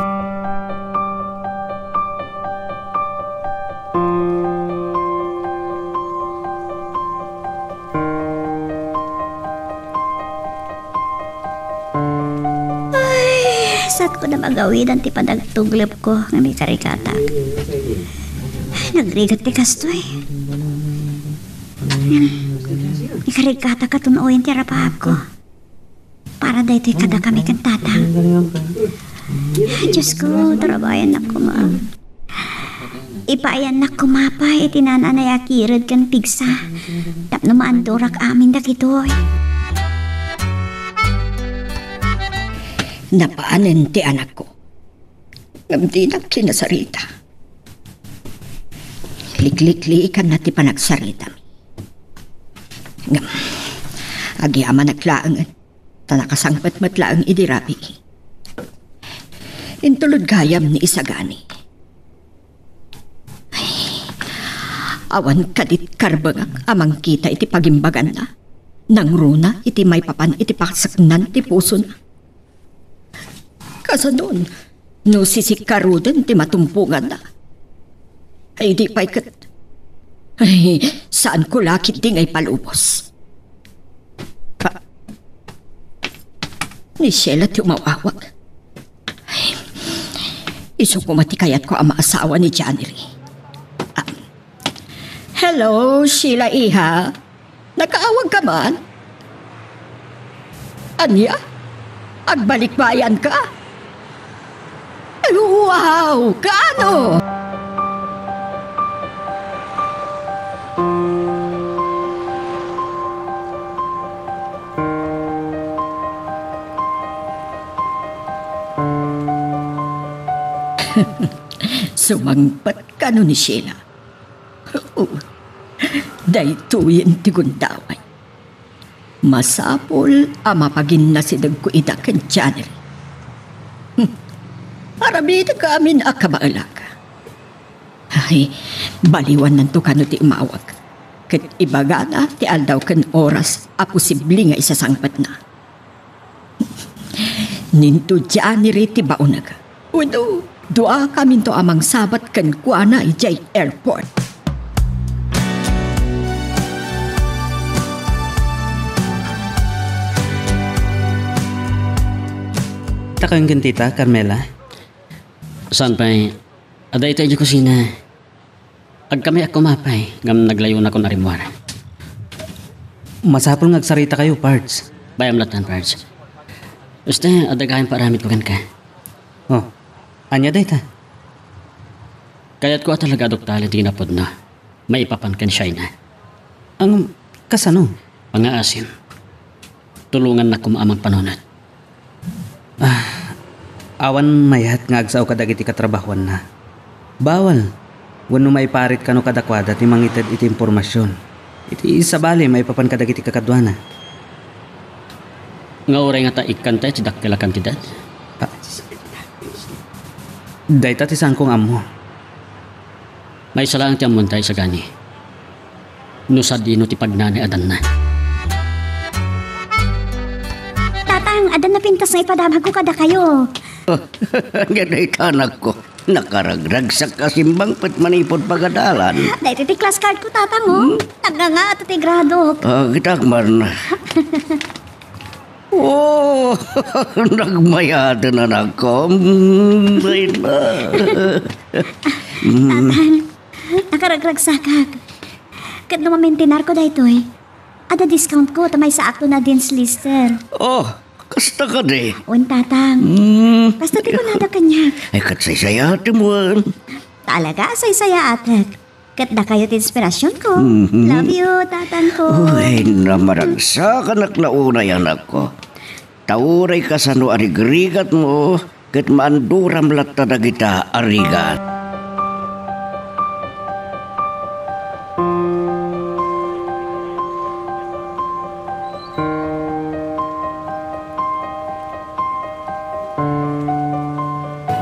Ay, saanko a magawidan ti panagtuglepko nga mikarikatak. Nagrigat ti kastoy. Mikarikatak ket un-oyen ti arapaapko. Para daytoy kadakami ken Tatang. Diosko, tarabayannak koma. Ipaayannak koma pay iti naan-anay a kired ken pigsa tapno maandurak amin dagitoy. Napaanen ti anakko. Ngem dinak kinasarita. Liklikliikanna ti panagsaritami. Ngem agyamanak laengen ta nakasangpet met laeng idi rabii. Intulod gayam ni Isagani. Ay, awan kadit karbengak a mangkita iti pagimbaganna. Nangruna iti maipapan iti paseknan ti pusona. Kasanon, no sisikkaruden ti matumponganna. Ay, di pay ket. Ay, saanko la ketdi nga ipalubos. Ka-, ni Sheila ti umawawag. Ay, isu koma ti kayatko a maasawa ni Janery. Ah, hello, Sheila, iha. Nakaawag ka man? Ania? Agbalik bayan ka? Ay, wow! Kaano? Sumangpet kano ni Sheila? Oo. Daytoyen ti gundaway. Masapul a mapaginnasidegko ida ken Janery. Hmm. Aramidek amin a kabaelak. Ay, baliwannanto kano ti umawag. Ket ibagana ti aldaw ken oras a posible nga isasangpetna. Ninto January ti baonek. Wenno, duakaminto a mangsabat kenkuana idiay airport. Kayon ken tita, Carmela? Saan pay, adda ita idiay kusina. Agkamiak koma pay, ngem naglayonakon a rimmuar. Masapul nga agsaritakayo, Pards. Bay-am latta, Pards. Uste, adda gayam paaramidko kenka. Oh, ania dayta? Kayatko a talaga a duktalem ti kinapudno maipapan ken Shaina. Ang kasano? Pangngaasim. Tulongannak koma a mangpanunot. Ah, awan mayat nga agsao kadagiti katrabahuanna. Bawal wenno maiparit kano kadakuada ti mangited iti impormasion iti sabali maipapan kadagiti kakaduana. Nga uray ngata ikkanta iti dakkel a kantidad? Ah, dayta ti saanko nga ammo. Maysa laeng ti ammonta, isagani. No sadino ti pagnanayadanna. Tatang, adda napintas nga ipadamagko kadakayo. Nga dayta, anakko. Nakaragragsak a simbangpet manipud pagadalan. Daytoy ti class card ko, Tatang, oh. Hmm? Nagngangaat ti gradok. Ah, kita man. Oh, nagmayaten, anakko. Mm, dayta. Mm. Tatang, nakaragragsakak. Ket no mamaintenarko daytoy, adda discountko ta maysaakto a Dean's Lister. Oh, kasta kadi? Wen, Tatang. Mm. Kasta ti kunada kaniak. Ay, ket saysayaatem wen. Talaga, saysayaatek. Ket dakayo ti inspirasionko. Mhm. Love you, Tatangko. Uy, namaragsak a naklaunay, anakko. Ta uray kasano a rigrigatmo, ket maanduram latta dagita a rigat.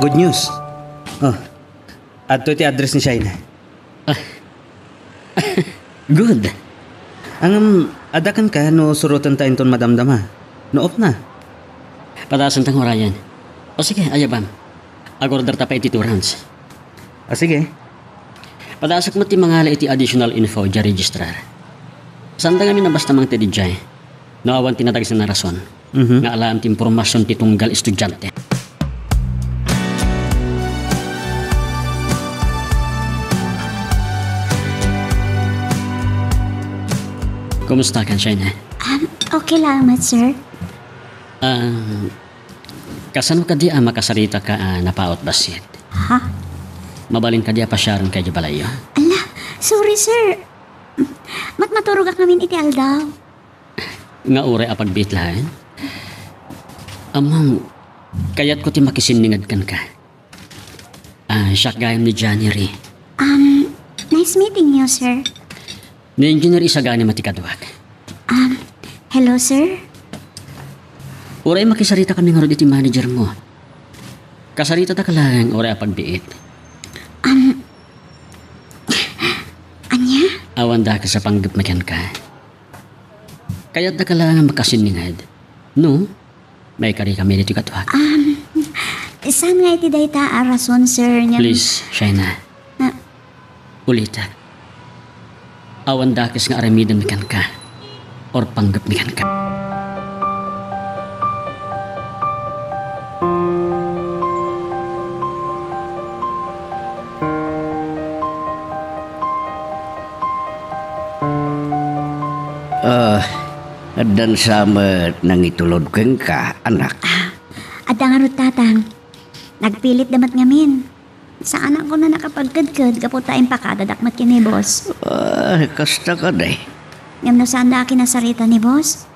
Good news. Oh, adtoy ti address ni Shaina. Ah. Good. Ngem, adda kenka no surotenta inton madamdama. No off na. Padaasenta nga urayen. O sige, ayabam. Ag-order ta pay iti two rounds. Ah, sige. Padaasek met ti mangala iti additional info idiay registrar. Saanda ngamin a basta mangted idiay. No awan ti nadagsen a rason. Mhm. Nga alaem ti impormasion ti tunggal estudiante. Kumusta ka, Shaina? Um, okay lang, sir. Um, kasano kadi a makasaritaka a napaut bassit? Ha? Mabalin kadi a pasiarenka idiay balayyo? Ala, sorry, sir. Mat maturogak ngamin iti aldaw. Nga uray a pagbiit laeng? Ammom, kayatko ti makisinninged kenka. Ah, siak gayam ni Johnny Ri. Um, nice meeting you, sir. Ni Engineer Isagani met ti kaduak. Um, hello, sir? Uray makisaritakami ngarud iti managermo. Kasaritataka laeng uray a pagbiit. Um, ania? Awan dakes a panggepmi kenka. Kayatdaka laeng a makasinninged. No? Maikarikami ditoy kaduak. Um, saan nga iti dayta a rason, sir, ngem... Please, Shaina. Ah. Ulitek. Awan dakes nga aramidenmi kenka or panggepmi kenka. Ah, addan sa met nangitulod kenka, anak? Ah, adda ngarud, Tatang. Nagpilit da met ngamin. Saanak koma a nakapagkedked gapu ta impakadadak met ken ni boss. Ah, kasta kadi. Ngem no saanda a kinasarita ni boss,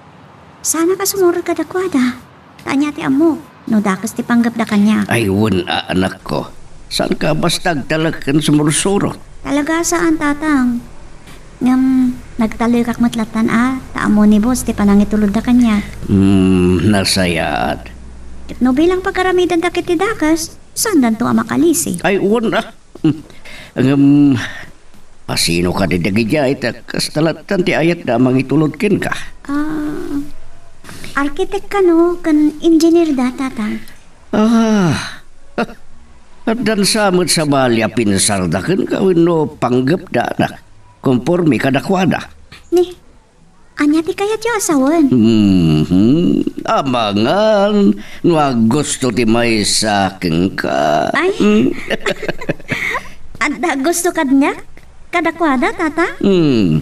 saanak a sumurot kadakuada. Ta ania ti ammok no dakes ti panggepda kaniak? Ay, wen a, anakko. Saanka basta agtalek ken sumursurot. Talaga saan, Tatang. Ngem nagtalekak met lattan a, ta ammo ni boss ti panangitulodda kaniak. Hmm, nasayaat. Ket no bilang pagaramidenda ket ti dakes, saandanto a makalisi? Ay, wen a. Ngem, asino kadi dagidiay ta kasta lattan ti ayatda a mangitulod kenka? Ah, arkitek kano ken engineer da, Tatang? Ah, addan sa met sabali a pinsarda kenka wenno panggepda, anak. Konporme kadakuada. Ni, Ania ti kayatyo a sawen? Mhm. Amangan no agusto ti maysa kenka. Ay. Mm. Adda gusto kaniak? Kadakuada, Tata? Mm.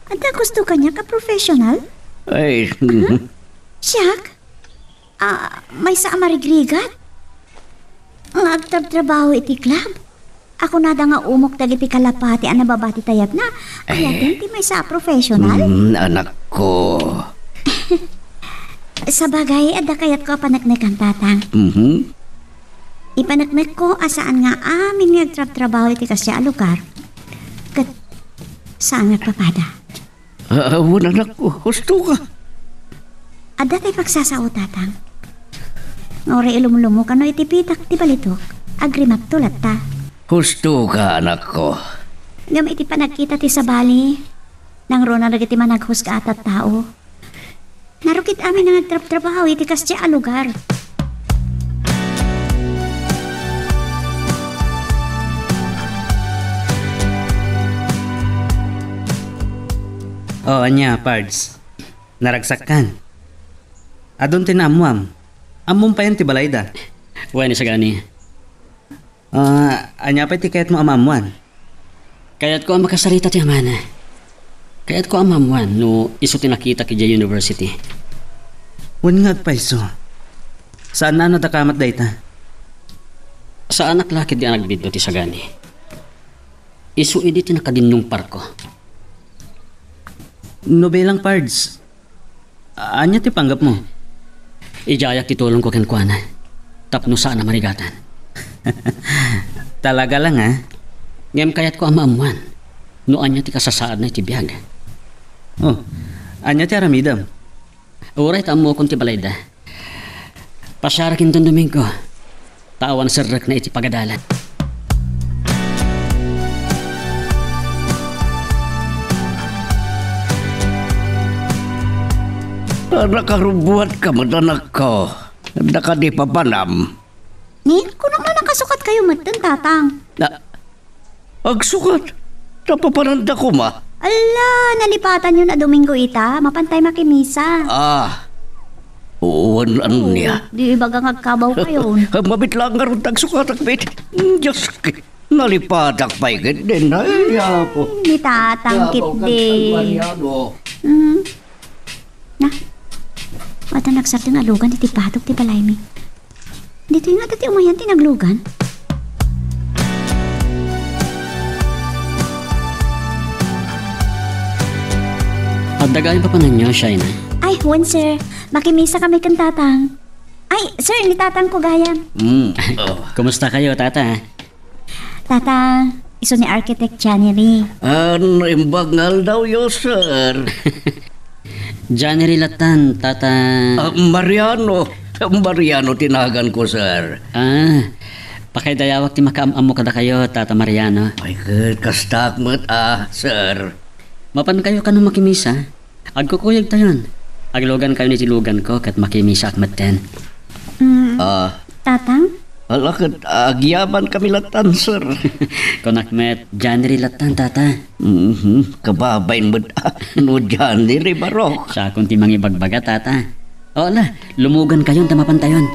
Adda gusto kaniak a professional? Ay. Aha. Siak? Ah, maysa a marigrigat nga agtrabtrabaho iti club. Kunada nga umok dagiti kalapati a nababa ti tayabna. Ay, Eh? Ania ti maysa a professional? Mm, anakko. Sabagay, adda kayatko a paneknekan, Tatang. Mhm. Ipaneknekko a saan nga amin nga agtrabtrabaho iti kasdiay a lugar. Ket saan nga agpapada. Ah, wen, anak, husto ka. Adda tay pagsasao, Tatang. Nga uray ilumlumo kano iti pitak ti balitok, agrimakto latta. Husto ka, anakko. Ngem iti panagkita ti sabali, nangruna dagiti managhusga a tattao. Narukit amin nga agtrabtrabaho iti kasdiay a lugar. O, ania, Pards? Naragsakkan? Adun ti naammuam? Ammom payen ti balayda? Wen, isagani. Ah, ania pay ti kayatmo a maammuan? Kayatko a makasarita ti amana. Kayatko a maammuan no isu ti nakitak idiay university. Wen nga agpayso. Saan a nadakamat dayta? Saanak la ketdi a nagbiddo ti sagani. Isu idi ti nakadinnungparko. No bilang, Pards, ania ti panggepmo? Idiayak ti tulongko kenkuana tapno saan a marigatan. Talaga lang, a? Ngem kayatko a maammuan no ania ti kasasaadna iti biag. O, ania ti aramidem? Uray ta ammokon ti balayda. Pasiarak inton Domingo, ta awan serrekna iti pagadalan. Nakarubbuatka met, anakko. Adda kadi papanam? Ni, kunam nga nakasukat kayo metten, Tatang. Na, Agsukat, napapananda koma. Ala, nalipatanyo a Domingo ita, mapantay makimisa. Ah, wen, ania? Di ibaga nga agkabaw kayon. Mabit lang ngarud ti agsukatak met. Diyos, nalipatak pay ketdin. Ay, Apo. Ni Tatang ketdi. Apo, kag San Mariano. Mm. Na, adda nagsardeng a lugan iti batok ti balaymi. Ditoy nga adda ti umayan ti naglugan. Adda gayam papananyo, Shaina? Ay, wen, sir. Makimisa kami ken Tatang. Ay, sir, ni Tatang ko gayam. Mm. Oh. Kumusta kayo, Tata? Tata, isu ni Architect January. Ah, naimbag nga aldawyo, sir. January lattan, Tata. Ah, Mariano. Mariano ti naganko, sir. Ah, pakaidayawak ti makaam-ammo kadakayo, Tata Mariano. Ay, ket kastak met, ah, sir. Mapan kayo kano makimisa? Agkukuyogtayon. Aglugankayon iti luganko ket makimisaak metten. Mm, Ah. Tatang? Ala, ket agyaman kami lattan, sir. Kunak met, January lattan, Tata. Mhm. Kababain met, ah, no January, Barok. Siakon ti mangibagbaga, Tata. O, ala, lumugankayon ta mapantayon.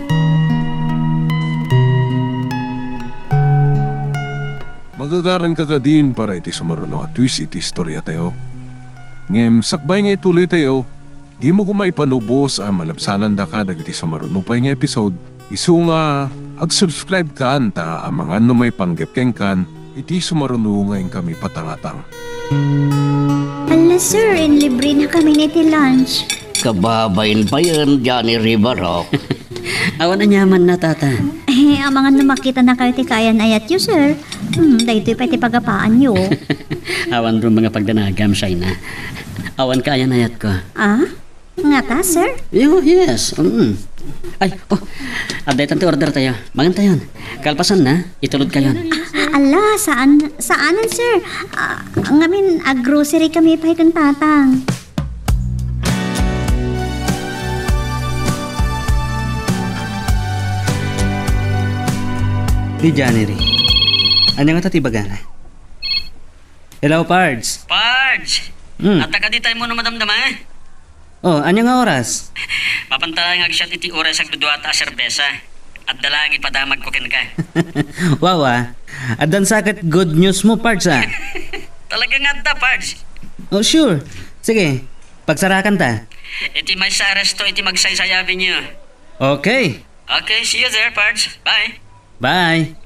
Magagaranka kadin para iti sumaruno a twist iti istoriatayo. Ngem sakbay nga ituloytayo, dimo koma ipanubos a malabsanandaka dagiti sumaruno pay nga episode, isu nga ag-subscribe kan ta amangan no maipanggep kenkan iti sumaruno nga inkami patangatang. Ala, sir, inlibrenakami iti lunch. Kababain payen, Johnny Ribarok. Awan aniamanna, Tata. Eh, amangan no makitanakayo ti kaayan-ayatyo, sir. Hmm, daytoy pay ti pagapaanyo. Awan run nga pagdanagam, Shaina. Awan kaayan-ayatko. Ah? Ngata, sir? Yo, yes. Mm. Ay, o. Adda itan ti ordertayo. Mangantayon. Kalpasanna, itulodkayon. Ah, ala, saan, saanen, sir. Ah, ngamin, ag-grocery kami pay ken Tatang. Ni January. Ania ngata ti ibagana? Hello, Pards. Pards! Hmm. Adda kadi time mo no madamdama, eh? Oh, ania nga oras? Mapanta nga agsiat iti oras agdudua ta a serbesa. Adda laeng ipadamagko kenka. Wow, ah. Addan sa ket good news mo, Pards, ah. Talaga nga adda, Pards. Oh, sure. Sige, pagsarakan ta. Iti maysa a resto iti Magsaysay Avenue. Okay. Okay, see you there, Pards. Bye. Bye.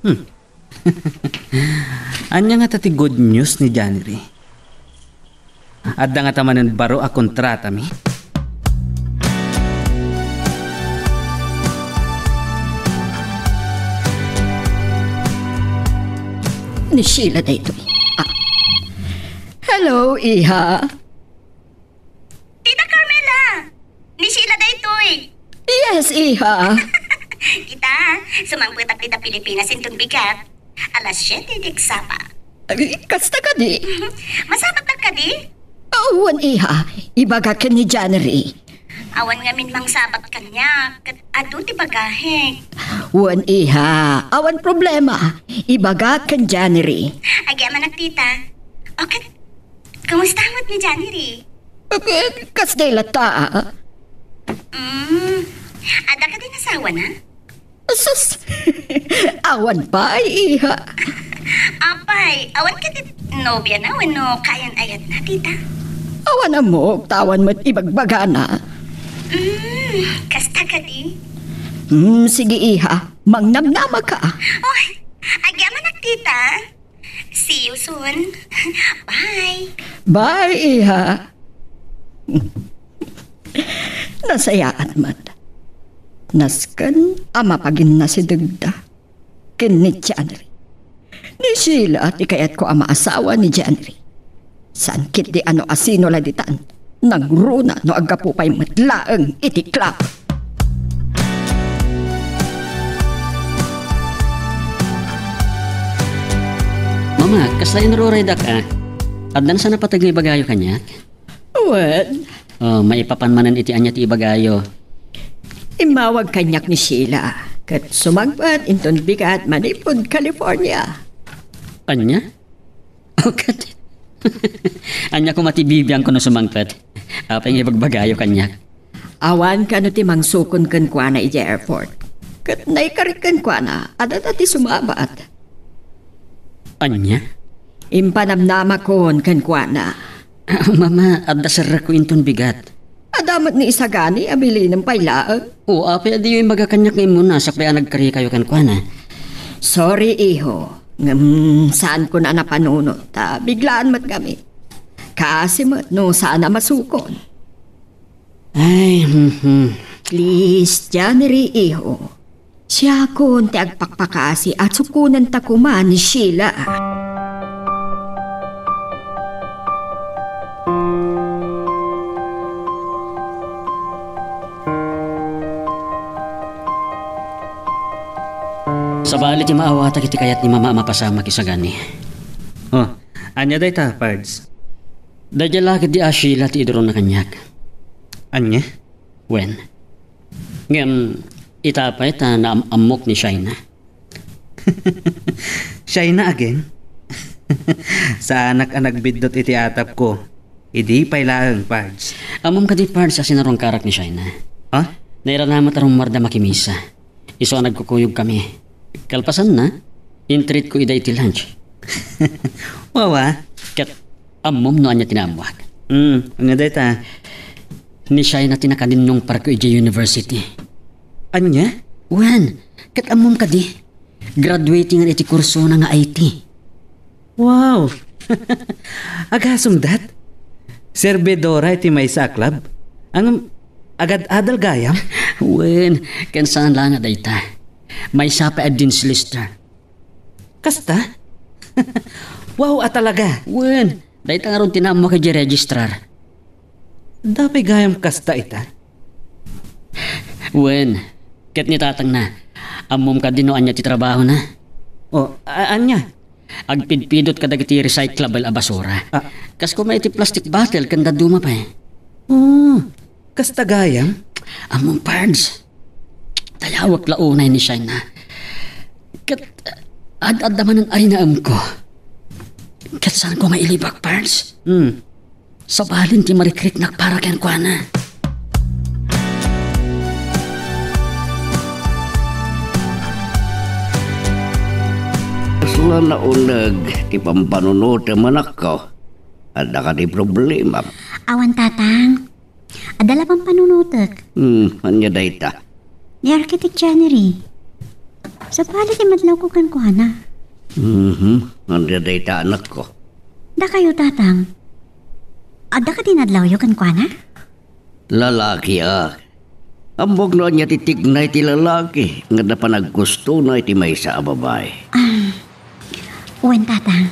Hmm. Ania ngata ti good news ni January? Adda ngata manen baro a kontratami? Ni Sheila daytoy. Ah. Hello, iha. Tita Carmela! Ni Sheila daytoy! Yes, iha. Kita, sumangpetak dita Pilipinas inton bigat. Alas siete ti agsapa. Ay, kasta kadi? Masabatak kadi? Awan, iha. Ibagak ken ni January. Awan ngamin mangsabat kaniak, ket adu ti bagahek. Wen, iha. Awan problema. Ibagak ken January. Agyamanak, tita. O ket, kumusta met ni January? Eh, kas dela ta. Mm. Adda kadi asawana? Sus! Awan pay, iha. Apay, awan kadi nobiana wenno kaayan-ayatna, tita? Awan ammok, ta awan met ibagbagana. Mm, kasta kadi? Mm, sige, iha. Mangnamnama ka. Oy, agyamanak, tita. See you soon. Bye. Bye, iha. Nasayaat met. Nasken a mapaginnasidegda ken ni January. Ni Sheila ti kayatko a maasawa ni January. Saan ketdi a no asino la ditan, nangruna no aggapu pay met laeng iti club. Mama, kasla inururaydak a? Addan sa napateg nga ibagayo kaniak? Wen. Oh, maipapan manen iti ania ti ibagayo. Immawag kaniak ni Sheila, ket sumangpet inton bigat manipud California. Ania? O, ket ania koma ti bibiangko no sumangpet? Apay nga ibagbagayo kaniak? Awan kano ti mangsukon kenkuana idiay airport. Ket naikarik kenkuana, adda ti sumabat. Ania? Impanamnamakon kenkuana. Ah, Mama, adda serrekko inton bigat. Adda met ni isagani a bilinem pay laeng. O, apay a diyo imbaga kaniak nga immuna sakbay a nagkarikayo kenkuana? Sorry, iho. Ngem saanko a napanunot ta biglaan met ngamin. Kaasi met no saan a masukon. Ay, hmm, hmm. Please, January, iho. Siakon ti agpakpakaasi a sukonenta koma ni Sheila. Sabali ti maawatak iti kayat ni Mama a mapasamak isagani. Oh, ania dayta, Pards? Daydiay la ketdi a Sheila ti idurona kaniak. Ania? Wen. Ngem, ita pay ta naam-ammok ni Shaina. Shaina again? Saanak a nagbiddut iti atapko. Idi pay laeng, Pards. Ammom kadi, Pards, a sinarungkarak ni Shaina? Ha? Nairana met a rummuarda makimisa. Isu a nagkukuyogkami. Kalpasanna, intreatko ida iti lunch. Wawa. Ket ammom no ania ti naammoak? Hmm, ania dayta? Ni Shaina ti nakadinnungparko idiay university. Ania? Wen, ket ammom kadi? Graduating iti kursona nga I T. Wow! Agasumdat? Serbidora iti maysa a club? Ngem agad-adal gayam? Wen, ken saan la nga dayta. Maysa pay a Dean's Lister. Kasta? Wow a talaga! Wen, dayta ngarud ti naammoak idiay registrar. Adda pay gayam kasta ita? Wen, ket ni tatangna, ammom kadi no ania ti trabahona? O, a-, ania? Agpidpidot kadagiti recyclable a basura. Ah. Kas koma iti plastic bottle ken dadduma pay. Oh, kasta gayam? Ammom, Pards. Dayawek la unay ni Shaina. Ket ad-adda manen a rinaemko. Ket saanko nga ilibak, Pards? Hmm. Sabalin ti marikriknak para kenkuana. Kasla nauneg ti pampanunotem, anakko. Adda kadi problema? Awan, Tatang. Adda la pampanunotek. Hmm, ania dayta? Ni Architect January. Sabali ti madlawko kenkuana. Mhm. Ania dayta, anakko? Dakayo, Tatang. Adda kadi nadlawyo kenkuana? Lalaki, a. Ammok no ania ti tikna iti lalaki nga adda panaggustona iti maysa a babai. Ah, wen, Tatang.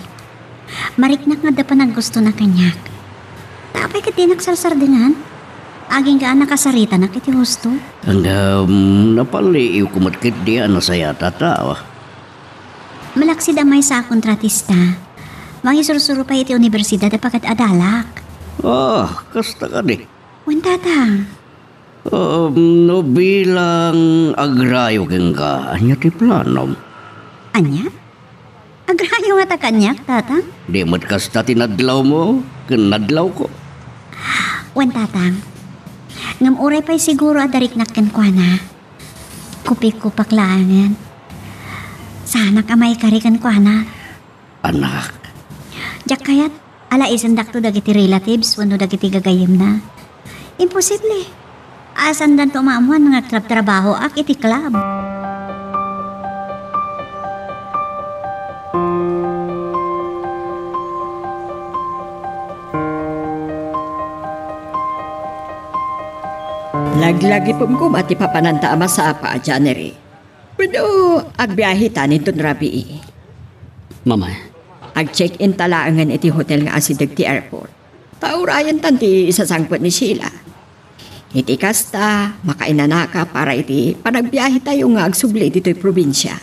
Mariknak nga adda panaggustona kaniak. Ta apay ket dinak sarsardengan? Agingga a nakasaritanak iti husto. Ngem, napaliiwko met ketdi a nasayat a tao. Malaksid a maysa a kontratista. Mangisursuro pay iti universidad a pagad-adalak. Ah, kasta kadi. Wen, Tatang. Um, no bilang agrayo kenka, ania ti planom? Ania? Agrayo ngata kaniak, Tatang? Di met kasta ti nadlawmo ken nadlawko. Wen, Tatang. Ngem uray pay siguro a dariknak kenkuana. Kupikupak laengen. Saanak a maikari kenkuana. Anak. Diak kayat, alaisendakto dagiti relatives wenno dagiti gagayyemna. Imposible. Asandanto maammoan nga agtrabtrabahoak iti club. Laglagipem koma ti papananta a masapa, January. Wenno, agbiahe ta inton rabii. Mama. Ag-check-in ta laengen iti hotel nga asideg ti airport. Ta urayentan ti isasangpet ni Sheila. Iti kasta, makainanaka para iti panagbiahe tayo nga agsubli ditoy probinsia.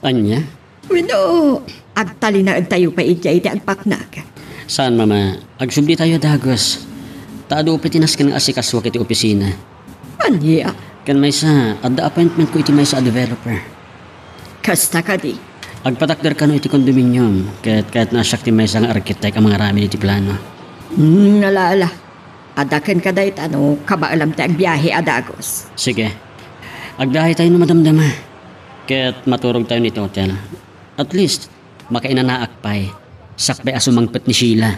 Ania? Wenno, agtalinaed tayo pay idiay iti agpaknak. Saan, Mama. Agsubli tayo a dagus. Ta adu pay ti nasken nga asikasuak iti opisina. Ania? Ken maysa, adda appointment ko iti maysa a developer. Kasta kadi? Agpatakder kano iti condominium, ket kayatna a siak ti maysa nga arkitek a mangaramid iti plano. Hmm, ala, ala. Adda kenka dayta no kabaelam ti agbiahe a dagus. Sige. Agbiahe tayo no madamdama. Ket maturog tayo iti hotel. At least, makainanaak pay. Sakbay a sumangpet ni Sheila.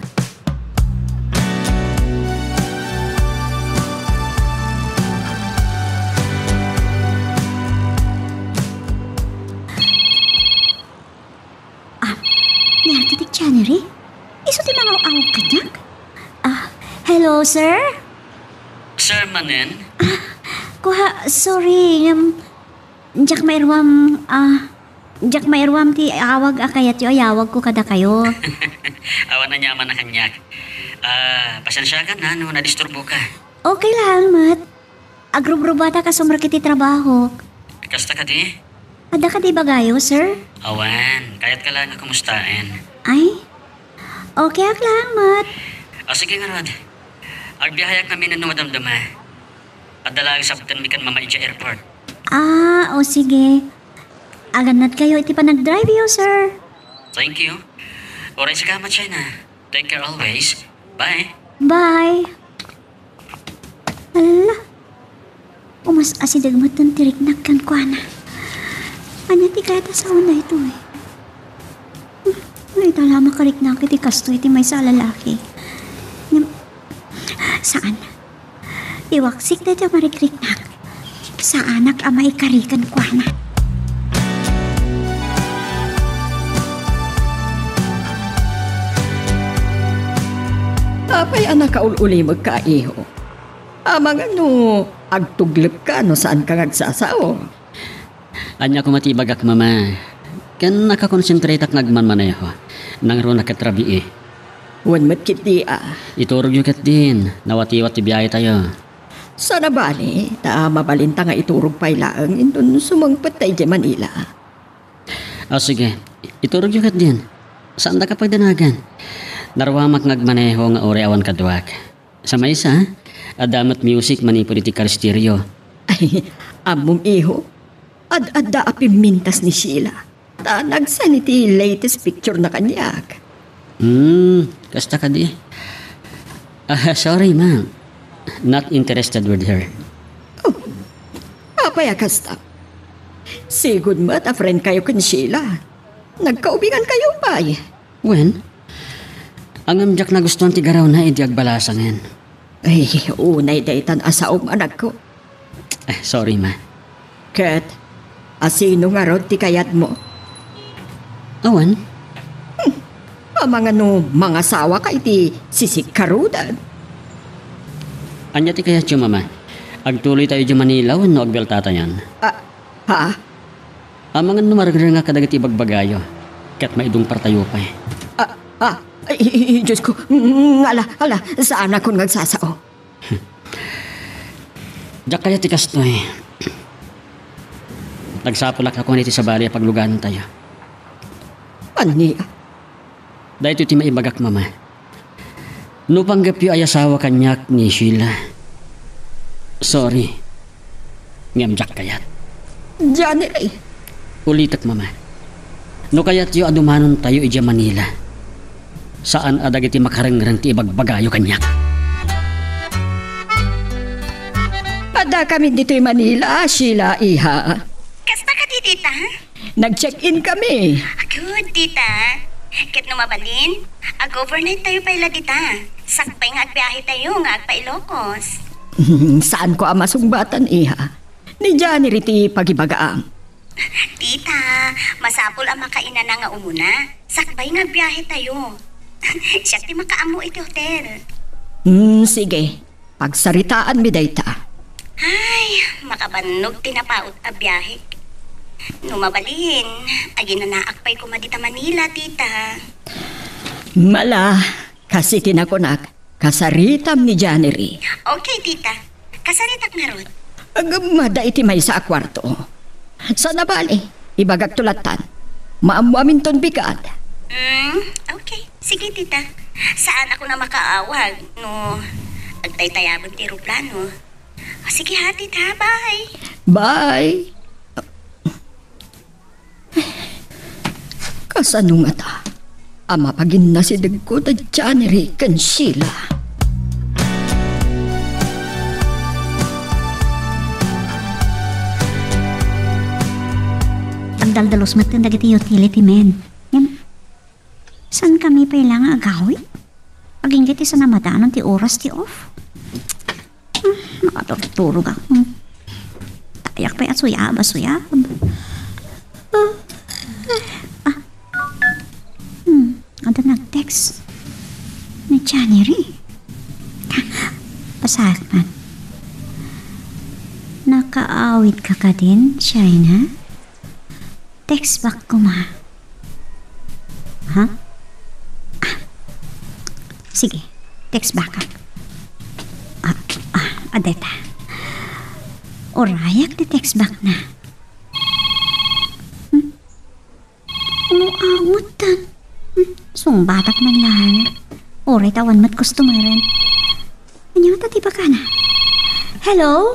Ah, ni Architect January? Isu ti mangaw-awag kaniak? Ah, hello, sir? Sir manen? Ah, kua, sorry, um, diak mairuam, ah, diak mairuam ti awag a kayatyo a yawagko kadakayo. Awan aniaman a kaniak. Ah, pasensiakan ha no nadisturboka. Okay lang, met. Agrubrubatak a sumrek iti trabahok. Kasta kadi? Adda kadi ibagayo, sir? Awan, kayatka laeng a kumustaen. Ay? Okay ak laeng met. O, sige ngarud. Agbiaheak ngamin no madamdama. Adda laeng sabtenmi ken Mama idiay airport. Ah, o sige. Agannadkayo iti panagdriveyo, sir. Thank you. Uray sika met, Shena. Take care always. Bye. Bye. Ala, umas-asideg met ti riknak kenkuana. Ania ti kayat a sao daytoy? Hmm, ita la makariknak iti kastoy ti maysa a lalaki. Ngem, saan. Iwaksik daytoy a marikriknak. Saanak a maikari kenkuana. Apay a nakaul-ulimekka, iho? Amangan no agtuglepka no saanka nga agsasao. Ania koma ti ibagak, Mama? Ken nakakonsentratak nga agmanmaneho. Nangruna ket rabii. Wen met ketdi a. Iturogyo ketdin, nawatiwat ti biahe tayo. Saan a bale, ta mabalinta nga iturog pay laeng inton sumangpet ta idiay Manila. O sige, iturogyo ketdin. Saandaka pagdanagan. Naruamak nga agmaneho nga uray awan kaduak. Sa maysa, adda met music manipud iti car stereo. Ay, ammom, iho. Ad-adda a pimmintas ni Sheila. Ta nagsen iti latest picture na kaniak. Hmm, kasta kadi. Ah, sorry, ma'am. Not interested with her. Oh, apay a kasta? Sigud met a friend kayo ken Sheila. Nagkaubingan kayo pay. Wen, ngem diak nagustuan ti garawna idi agbalasangen. Ay, unay daytan a saom, anakko. Eh, sorry, ma. Ket, asino ngarud ti kayatmo? Awan. Hmm. Amangan no mangasawaka iti sisikkarudan. Ania ti kayatyo, mama? Agtuloytayo idiay Manila wenno agbialtatayon? Ah, ha? Amangan no marengrengak kadagiti ibagbagayo, ket maidungpartayo pay. Ah, ah, ay, ay, ay, Diyos ko, ngala, ala, saanakon nga agsasao. Diak kayat ti kastoy. Nagsapulak a kuan iti sabali a paglugaantayo. Ania? Daytoy ti maibagak, mama. No panggepyo a iyasawa kaniak ni Sheila, sorry, ngem diak kayat. Diyan, eh. Ulitek, mama. No kayatyo a dumanontayo idiay Manila, saan a dagiti makarengreng ti ibagbagayo kaniak. Addakami ditoy Manila, Sheila, iha. Kasta kadi, tita? Nag-check-in kami. Ah, good, tita. Ket no mabalin, ag-overnight tayo pay la dita. Sakbay nga agbiahe tayo nga agpa-Ilocos. Saanko a masungbatan, iha. Ni Johnny ri ti pagibagaam. Tita, masapul a makainana nga umuna. Sakbay nga agbiahe tayo. Siak ti makaammo iti hotel. Hmm, sige. Pagsaritaanmi dayta. Ay, makabannog ti napaut a biahe. No mabalin, aginanaak pay koma dita Manila, tita. Mala, kas iti nakunak, kasaritam ni Janery. Okay, tita. Kasaritak ngarud. Agmada iti maysa a kuarto. Sana bale, ibagakto lattan. Maammoaminton bigat. Mm, okay. Sige, tita. Saanakon a makaawag no agtaytayaben ti eroplano. O, sige ha, tita. Bye. Bye. Kasano ngata a mapaginnasidegko da Janery ken Sheila? Agdaldalus metten dagiti utility men. Ngem, saan kami pay la nga agawid? Agingga ti saan a madanon ti oras ti off. Hmm, nakaturturog ako. Hmm. Tayak pay a suyab, a suyab. Ah. Ah. Hmm, adda nag-text. Ni Janery. Basaek man. Nakaawid ka kadin, China? Text back koma. Ha? Ah. Sige, text back. Ah, ah, adda ita. Urayak ti text back na. Hmm? Uno, awat tan. Hmm? Sungbatak man laeng. Uray ta awan met customer-en. Ania ta ti bakana? Hello?